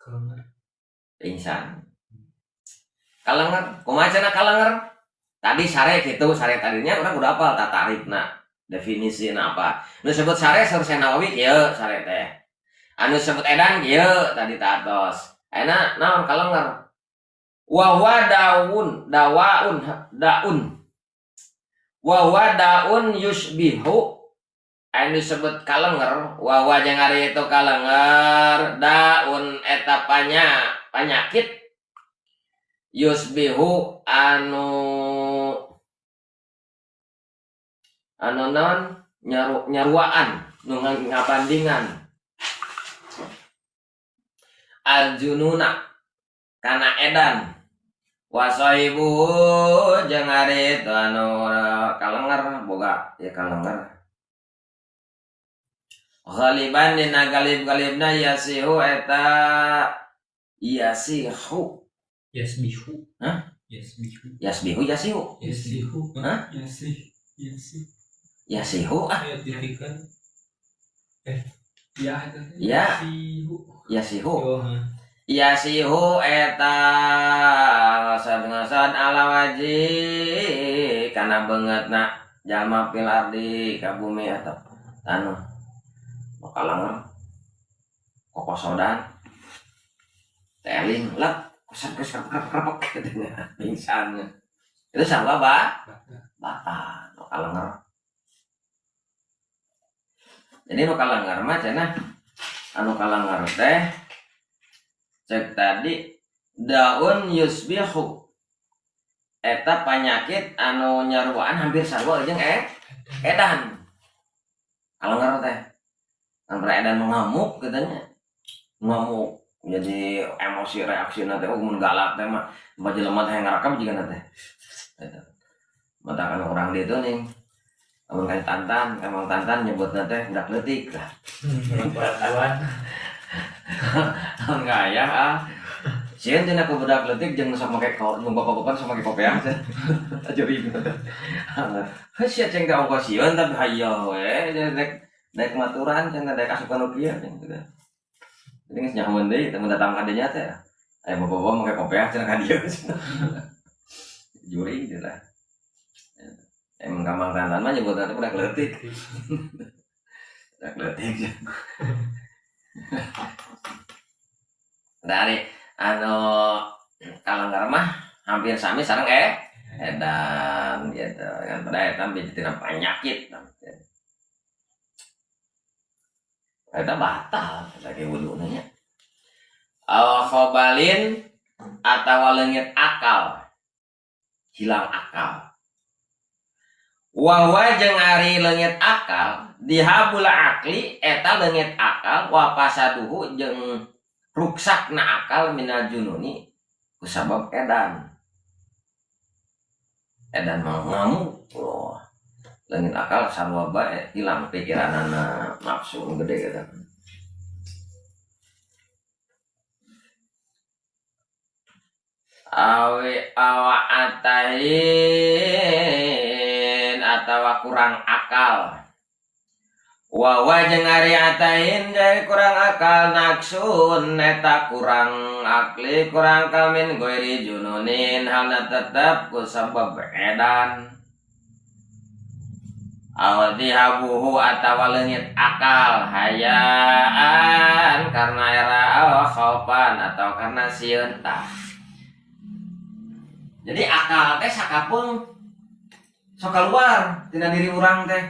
Kalenger. Pingsan. Kalenger, kumaha cenah kalenger? Tadi sare gitu, sare tadinya orang udah hafal tatarifna, definisina apa. Nu sebut sare saur Nawawi kieu sare teh. Anu sebut edan kieu tadi tatos. Ayeuna naon kalenger? Wa wa daun, dawaun, daun. Wa wa daun yusbihu anu disebut kalenger, wa wa jeung ari itu kalenger, daun eta panyakit yusbihu anu anu non nyaruaan nu ngabandingan aljununa kana edan wasaibu jeung ari itu anu kalenger boga ya kalenger ghaliban dina galib-galibna yasihu eta yasihu yasbihu. Hah? Yasbihu. Yasbihu yasihu. Yasihu. Hah? Yasih. Yasih. Yasihu ah. Ya titikan. Ya Ya. yasihu. Yasihu. Oh, Yasihu eta ngasad-ngasad ala waji kana beungeutna jalma fil ardi ka bumi atau taneuh. Makalangan kokosodan teling lep kosot kosot krepek gitu pingsan. Itu sama ba? Batal nu kalenger. Jadi nu kalenger mah cenah anu kalenger teh cek tadi daun yusbihu eta panyakit anu nyaruaan hampir sarua jeung edan. Kalenger teh antara edan ngamuk katanya ngamuk jadi emosi reaksi nanti oh mun galak teh mah baju lemah teh ngarakam juga nanti matakan orang dia tuh nih amun kayak tantan emang tantan nyebut nanti budak leutik lah perempuan enggak ya ah sieun cenah ku budak leutik jeung sok make jeung bapak-bapak sok make kopiah aja ribet heuh sia ceng teh ongkos sieun tapi hayo we dek dek maturan cenah dek asup nu kieu cenah gitu. Jadi geus nyahoeun deui teu datang ka dinya teh. Aya bapak-bapak make kopiah cenah ka dieu. Juri gitu lah. Emang gampang tantan mah nyebutna teh budak leutik. Budak leutik. Dari anu kalanggar mah hampir sami sareng edan gitu kan pada eta biji tina penyakit. Eta batal lagi wuduna nya. Al khobalin atawa leungit akal. Hilang akal. Wa wa jeung ari leungit akal dihabul akli eta leungit akal wa pasaduhu jeung ruksakna akal minal jununi kusabab edan. Edan mah ngamuk loh. Leungit akal sarua bae hilang pikiranana nafsu gede gitu. Awe awa atahin atawa kurang akal. Wa wa jeung ari atahin jadi kurang akal naksun eta kurang akli kurang kamin goiri jununin halna tetep ku sabab edan. Awdihabuhu atawa leungit akal hayaan karena era aw khaufan atau karena sieun tah. Jadi akal teh sakapeung sok keluar tina diri urang teh.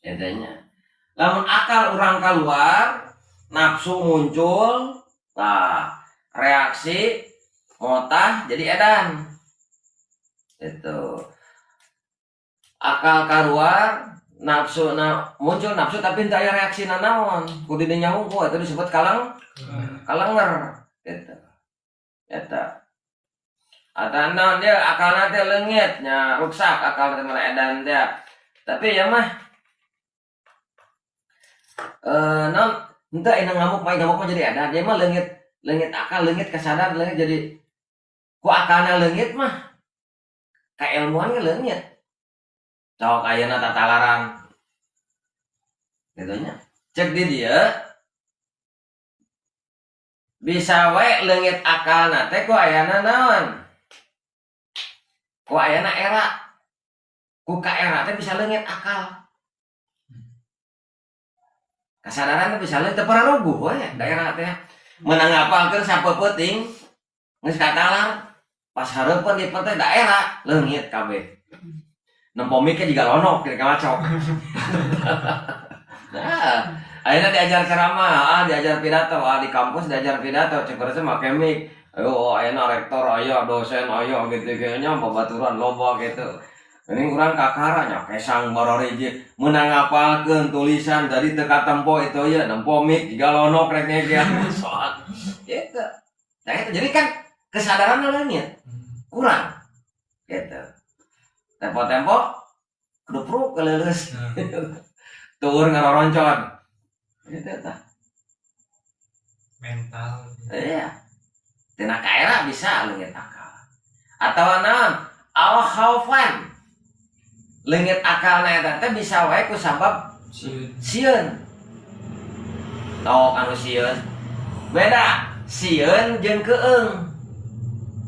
Entenya. Lamun akal urang keluar, nafsu muncul, tah reaksi motah jadi edan. Itu. Akal keluar, nafsu na, muncul nafsu tapi teu aya reaksi nanaon. Kudu dinya hungkul eta disebut kalenger gitu. Eta. Atau naon dia akalna teh leungit nya ruksak akal teh mana edan teh. Tapi ya mah naon henteu ayeuna ngamuk mah ngamuk mah jadi edan. Dia mah leungit, leungit akal, leungit kesadaran, leungit jadi ku akalna leungit mah kailmuan ge leungit. Cok ayeuna tatalaran. Gitu nya. Cek di dieu bisa we leungit akalna teh ku ayana naon? Ku ayana era. Ku ka era teh bisa leungit akal. Kasadaran teh bisa leungit teu pararuguh we da era teh. Meunang ngapalkeun sapeupeting geus katalar pas hareupeun di teh da era leungit kabeh. Nempo mic juga lonok kieu kawacok. Nah, ayeuna diajar ceramah, diajar pidato, di kampus diajar pidato, cek urang make mic. Ayo ayeuna rektor aya, dosen aya gitu kayaknya babaturan loba gitu. Ini urang kakara nya kesang baroriji meunang ngapalkeun tulisan dari teu katempo itu ya nempo mic jiga lonok rek nya soal gitu. Nah itu jadi kan kesadaran leungit kurang gitu. Tempo-tempo kedupruk keleuleus. Tur ngaroroncon. Gitu tah. Mental. Iya. Tina kaera bisa leungit akal. Atawa naon? Aw khaufan. Leungit akalna eta teh bisa wae ku sabab sieun. Sieun. Tok anu sieun. Beda sieun jeung keung.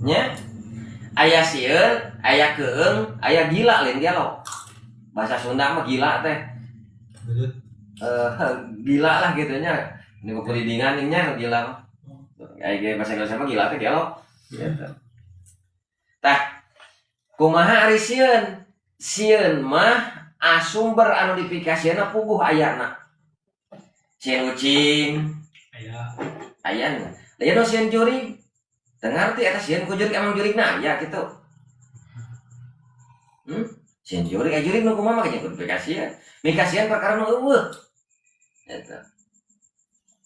Nya? Aya sieun, aya keung, aya gila lain gelo. Bahasa Sunda mah gila teh. Gila lah gitu nya. Ini kuridingan nya gila mah. Aya bahasa Indonesia mah gila teh gelo. Gitu. Tah, kumaha ari sieun? Sieun mah asumber anu dipikasieunna puguh ayana. Sieun ucing, aya. Aya nya. Lain nu sieun jurig. Teu ngarti eta sieun ku jurig emang jurigna aya kitu. Sieun jurig, aya jurig nu kumaha mah kudu dipikasieun. Mikasieun perkara nu eueuh. Eta.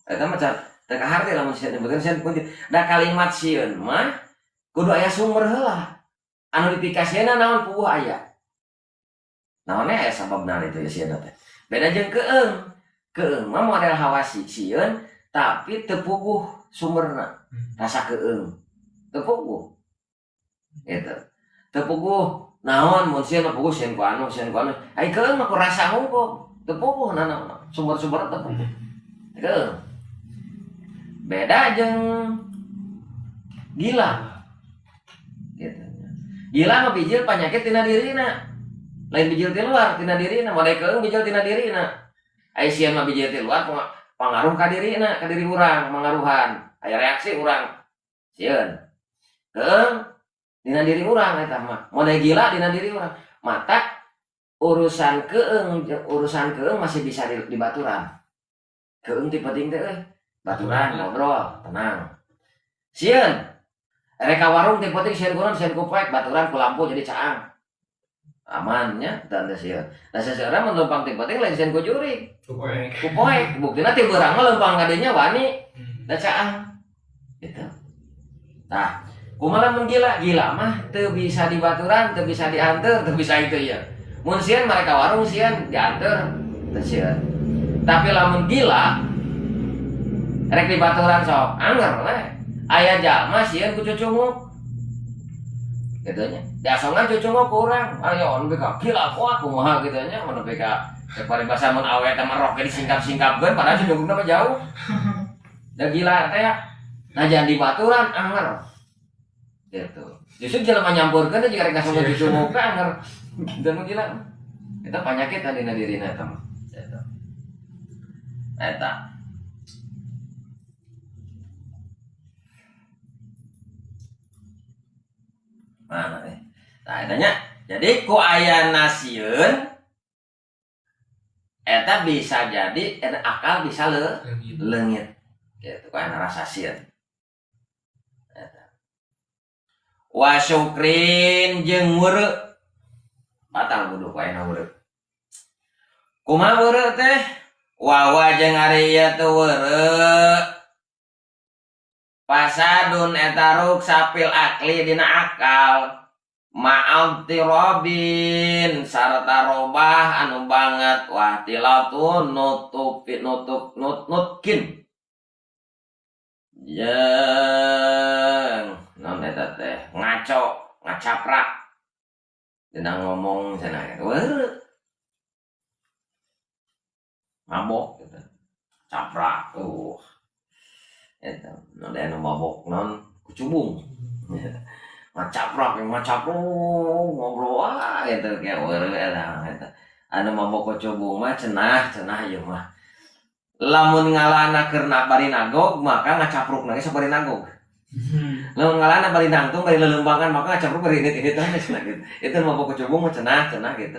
Eta mah teu kaharti lamun sieun nyebutkeun sieun ku jurig. Da kalimat sieun mah kudu aya sumber heula. Anu dipikasieunna naon puguh aya. Naonnya aya sababna itu ya sieun teh. Beda jeung keung. Keung mah model hawa sieun tapi teu puguh sumberna. Rasa keung. Teu puguh. Gitu. Teu puguh naon mun sieun mah puguh sieun ku anu, sieun ku anu. Ai keung mah ku rasa hungkul. Teu puguh naon sumber-sumber teu puguh. Keung. Beda jeung gila. Gitu. Gila mah bijil panyakit tina dirina. Lain bijil ti luar tina dirina, model keung bijil tina dirina. Ai sieun mah bijil ti luar pangaruh ka dirina, ka diri urang, mangaruhan. Aya reaksi urang sieun. Keung dina diri urang eta mah. Model gila dina diri urang. Mata urusan keung, urusan keung masih bisa dibaturan. Keung ti penting teh euy. Baturan ngobrol, tenang. Sieun rek ka warung ti penting sieun kunaon, sieun ku poek, baturan ku lampu jadi caang. Aman nya teu teh sieun. Nah seseorang mun leumpang ti penting lain sieun ku jurig. Ku poek. Ku poek, buktina ti beurang mah leumpang ka dinya wani. Da caang. Gitu. Tah, kumaha lamun gila? Gila mah teu bisa dibaturan, teu bisa dianteur, teu bisa itu ya. Mun sieun mereka warung sieun dianteur, teu sieun. Tapi lamun gila rek dibaturan sok anger we. Aya jalma sieun ku cucunguk. Gitu nya. Diasongan cucunguk ku urang. Ayo nepi ka gila kuat kumaha gitu nya mun nepi ka cek paribasa mun awe teh mah rok ge disingkap-singkapkeun padahal cucungukna mah jauh. Da gila teh ya. Nah jangan dibaturan anger. Gitu. Justru jelema nyampurkeun teh jiga rek ngasongkeun cucunguk teh anger. Gitu mah gila. Eta panyakit tadi na dirina eta mah. Gitu. Eta. Mana teh? Nah, eta nya. Jadi ku ayana sieun eta bisa jadi eta akal bisa leungit. Gitu ku ayana rasa sieun. Eta. Wa syukrin jeung weureu. Batal wudu ku ayana weureu. Kumaha weureu teh? Wawa jeung ari ieu teh weureu. Fasadun eta ruksa fil akli dina akal ma'altirobin sarta robah anu banget wahtilatun nutup nutup nut nutkin jeung naon eta teh ngaco ngacaprak dina ngomong cenah weureuh mabok gitu caprak eta nu anu mabok naon kucubung ngacaprok ngacaprok ngobrol ah gitu kayak weureuh eta eta anu mabok kucubung mah cenah cenah ieu mah lamun ngalana keur bari nagog maka ngacaprukna ge sabari nagog. Lamun ngalana bari nangtung bari leuleumbangan maka ngacapruk bari init-initan cenah gitu. Itu mabok kucubung mah cenah cenah gitu.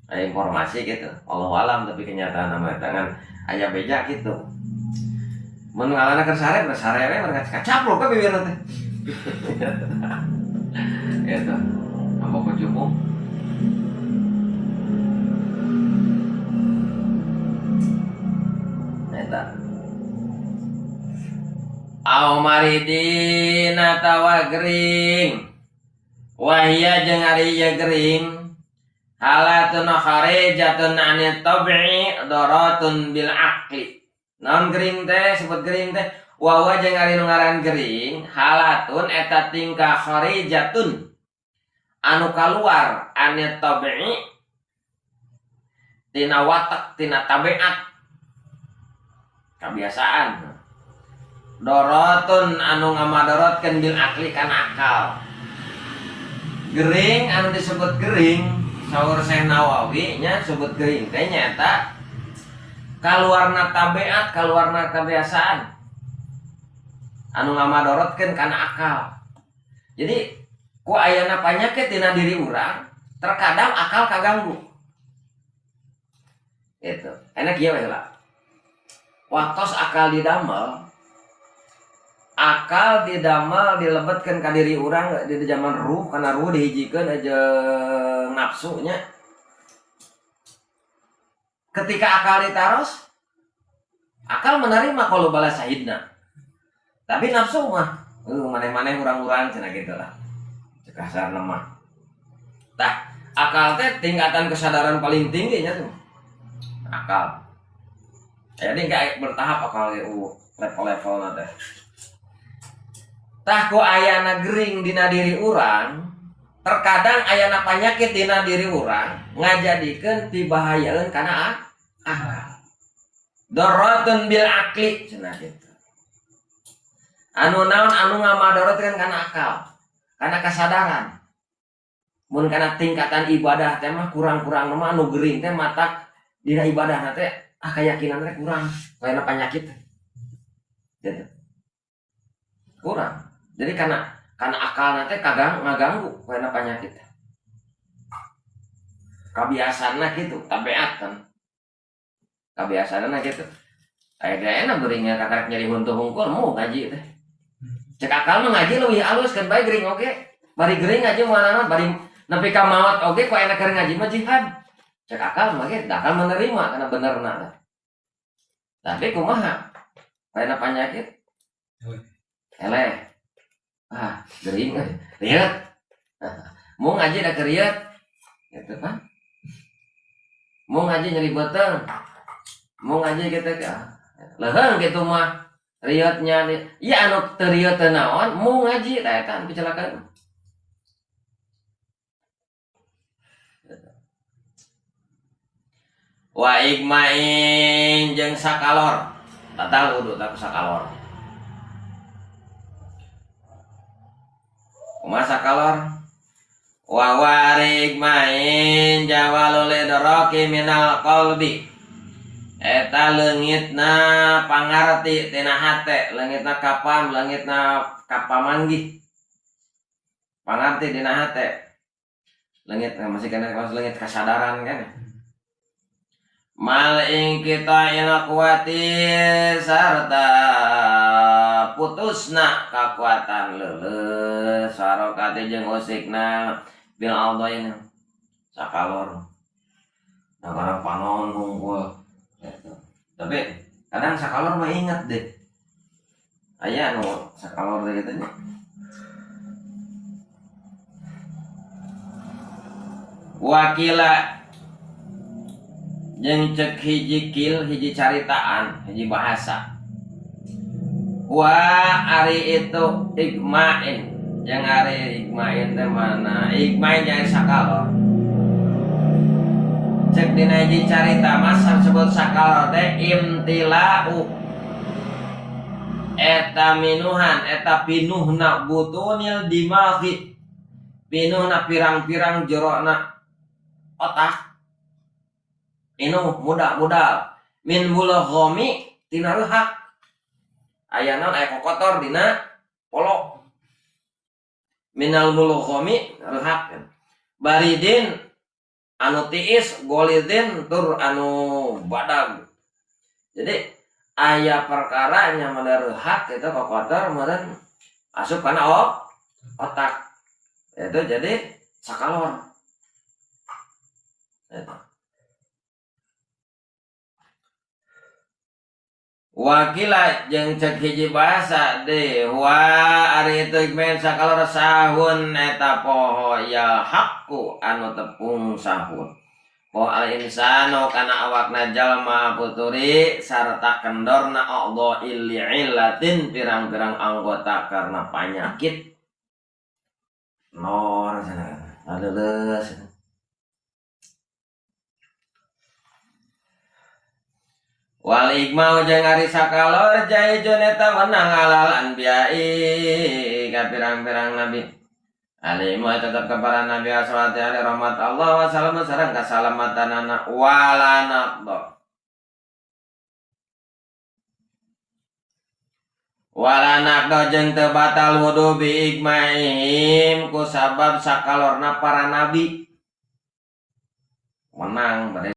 Aya informasi gitu. Allahu alam tapi kenyataan mah eta ngan aya beja gitu. Mun ngalana keur sare keur sare we ngacapruk ka bibirna teh. Eta mabok kucubung. Eta au maridin atawa gering wahia jeung ari ieu gering halatun kharijatun anit tab'i daratun bil aqli. Naon gering teh sebut gering teh wawa jeung ari nu ngaran gering halatun eta tingkah kharijatun anu kaluar anit tab'i tina watak tina tabiat kebiasaan dorotun anu ngamadorotkeun bil akli kana akal. Gering anu disebut gering saur Syekh Nawawi nya sebut gering teh nyaeta kaluarna tabiat kaluarna kebiasaan anu ngamadorotkeun kana akal. Jadi ku ayana panyakit dina diri urang terkadang akal kaganggu gitu. Enak ieu we lah. Waktos akal didamel dilebetkeun ka diri urang di zaman ruh kana ruh dihijikeun jeung nafsunya. Ketika akal ditaros, akal menerima kalau balas sahidna. Tapi nafsu mah maneh-maneh urang-urang cenah kitu lah. Cek kasarna mah. Tah, akal teh tingkatan kesadaran paling tinggi nya tuh. Akal. Jadi kayak bertahap akal level-level teh. Tah ku ayana gering dina diri urang, terkadang ayana panyakit dina diri urang ngajadikeun pibahayaeun kana akal. Daratun bil akli cenah kitu. Anu naon anu ngamadorotkeun kana akal, kana kasadaran. Mun kana tingkatan ibadah teh mah kurang-kurang mah anu gering teh matak dina ibadahna teh ah keyakinan teh kurang, kayana panyakit gitu. Kurang. Jadi karena akal teh kagang ngaganggu kayana panyakit. Kabiasaanna kitu, tabiat kan. Kabiasaanna kitu. Aya enak geuringnya kakarek nyeri huntu hungkul mau ngaji teh. Cek akal mah ngaji leuwih alus kan bae gering oge. Bari gering ngaji moal bari nepi ka maot oge ku enak keur ngaji mah jihad. Cek akal mah ge akal menerima karena benerna teh. Tapi kumaha? Kayana panyakit? Eleh. Ah, gering euy. Rieut. Mau ngaji da keur rieut. Gitu kan. Mau ngaji nyeri beuteung. Mau ngaji kitu teh. Leuheung kitu mah rieutnya. Ieu anu teu rieut teu naon, mau ngaji tah eta anu kecelakaan. Wa igmain jeung sakalor. Batal wudu tak sakalor. Kumaha sakalor? Wa warig main jawalul idraki minal qalbi. Eta leungitna pangarti tina hate, leungitna kapam, leungitna kapamanggih. Pangarti dina hate. Leungit masih kena leungit kasadaran kan. Mal ing kita ila kuati sarta putusna kakuatan leuleus sarokate jeung usikna bil aldain sakalor. Nah, karena panon hungkul gitu. Tapi kadang sakalor mah inget deh. Aya anu sakalor teh kitu nya. Wakila jeung cek hiji kil hiji caritaan hiji bahasa. Wa ari itu igmain jeung ari igmain teh mana? Igmain jeung sakalor. Cek dina hiji carita masa sebut sakalor teh imtilau eta minuhan eta pinuhna butunil dimaghi pinuhna pirang-pirang jerona otak inu muda-mudal min bulghomi tina reuhak aya naon aya kokotor dina polo minal bulghomi reuhak baridin anu tiis golidin tur anu badag. Jadi aya perkara nya mana reuhak itu kokotor meureun asup kana otak itu jadi sakalor. Eta. Wakila jeung cek hiji bahasa de wa ari itu men sakalor sahun eta poho ya hakku anu tepung sahun. Po al insanu kana awakna jalma puturi sarta kendorna Allah illi illatin pirang-pirang anggota karena penyakit. Nor cenah aleuleus. Wal igmau jeung ari sakalor jaijun eta wenang alal anbiya'i ka pirang-pirang nabi. Alimu tetap kepada nabi sallallahu alaihi rahmat Allah wa salam sareng kasalamatanana wala naqdo. Wala naqdo jeung teu batal wudu bi igmaihim ku sabab sakalorna para nabi. Menang berarti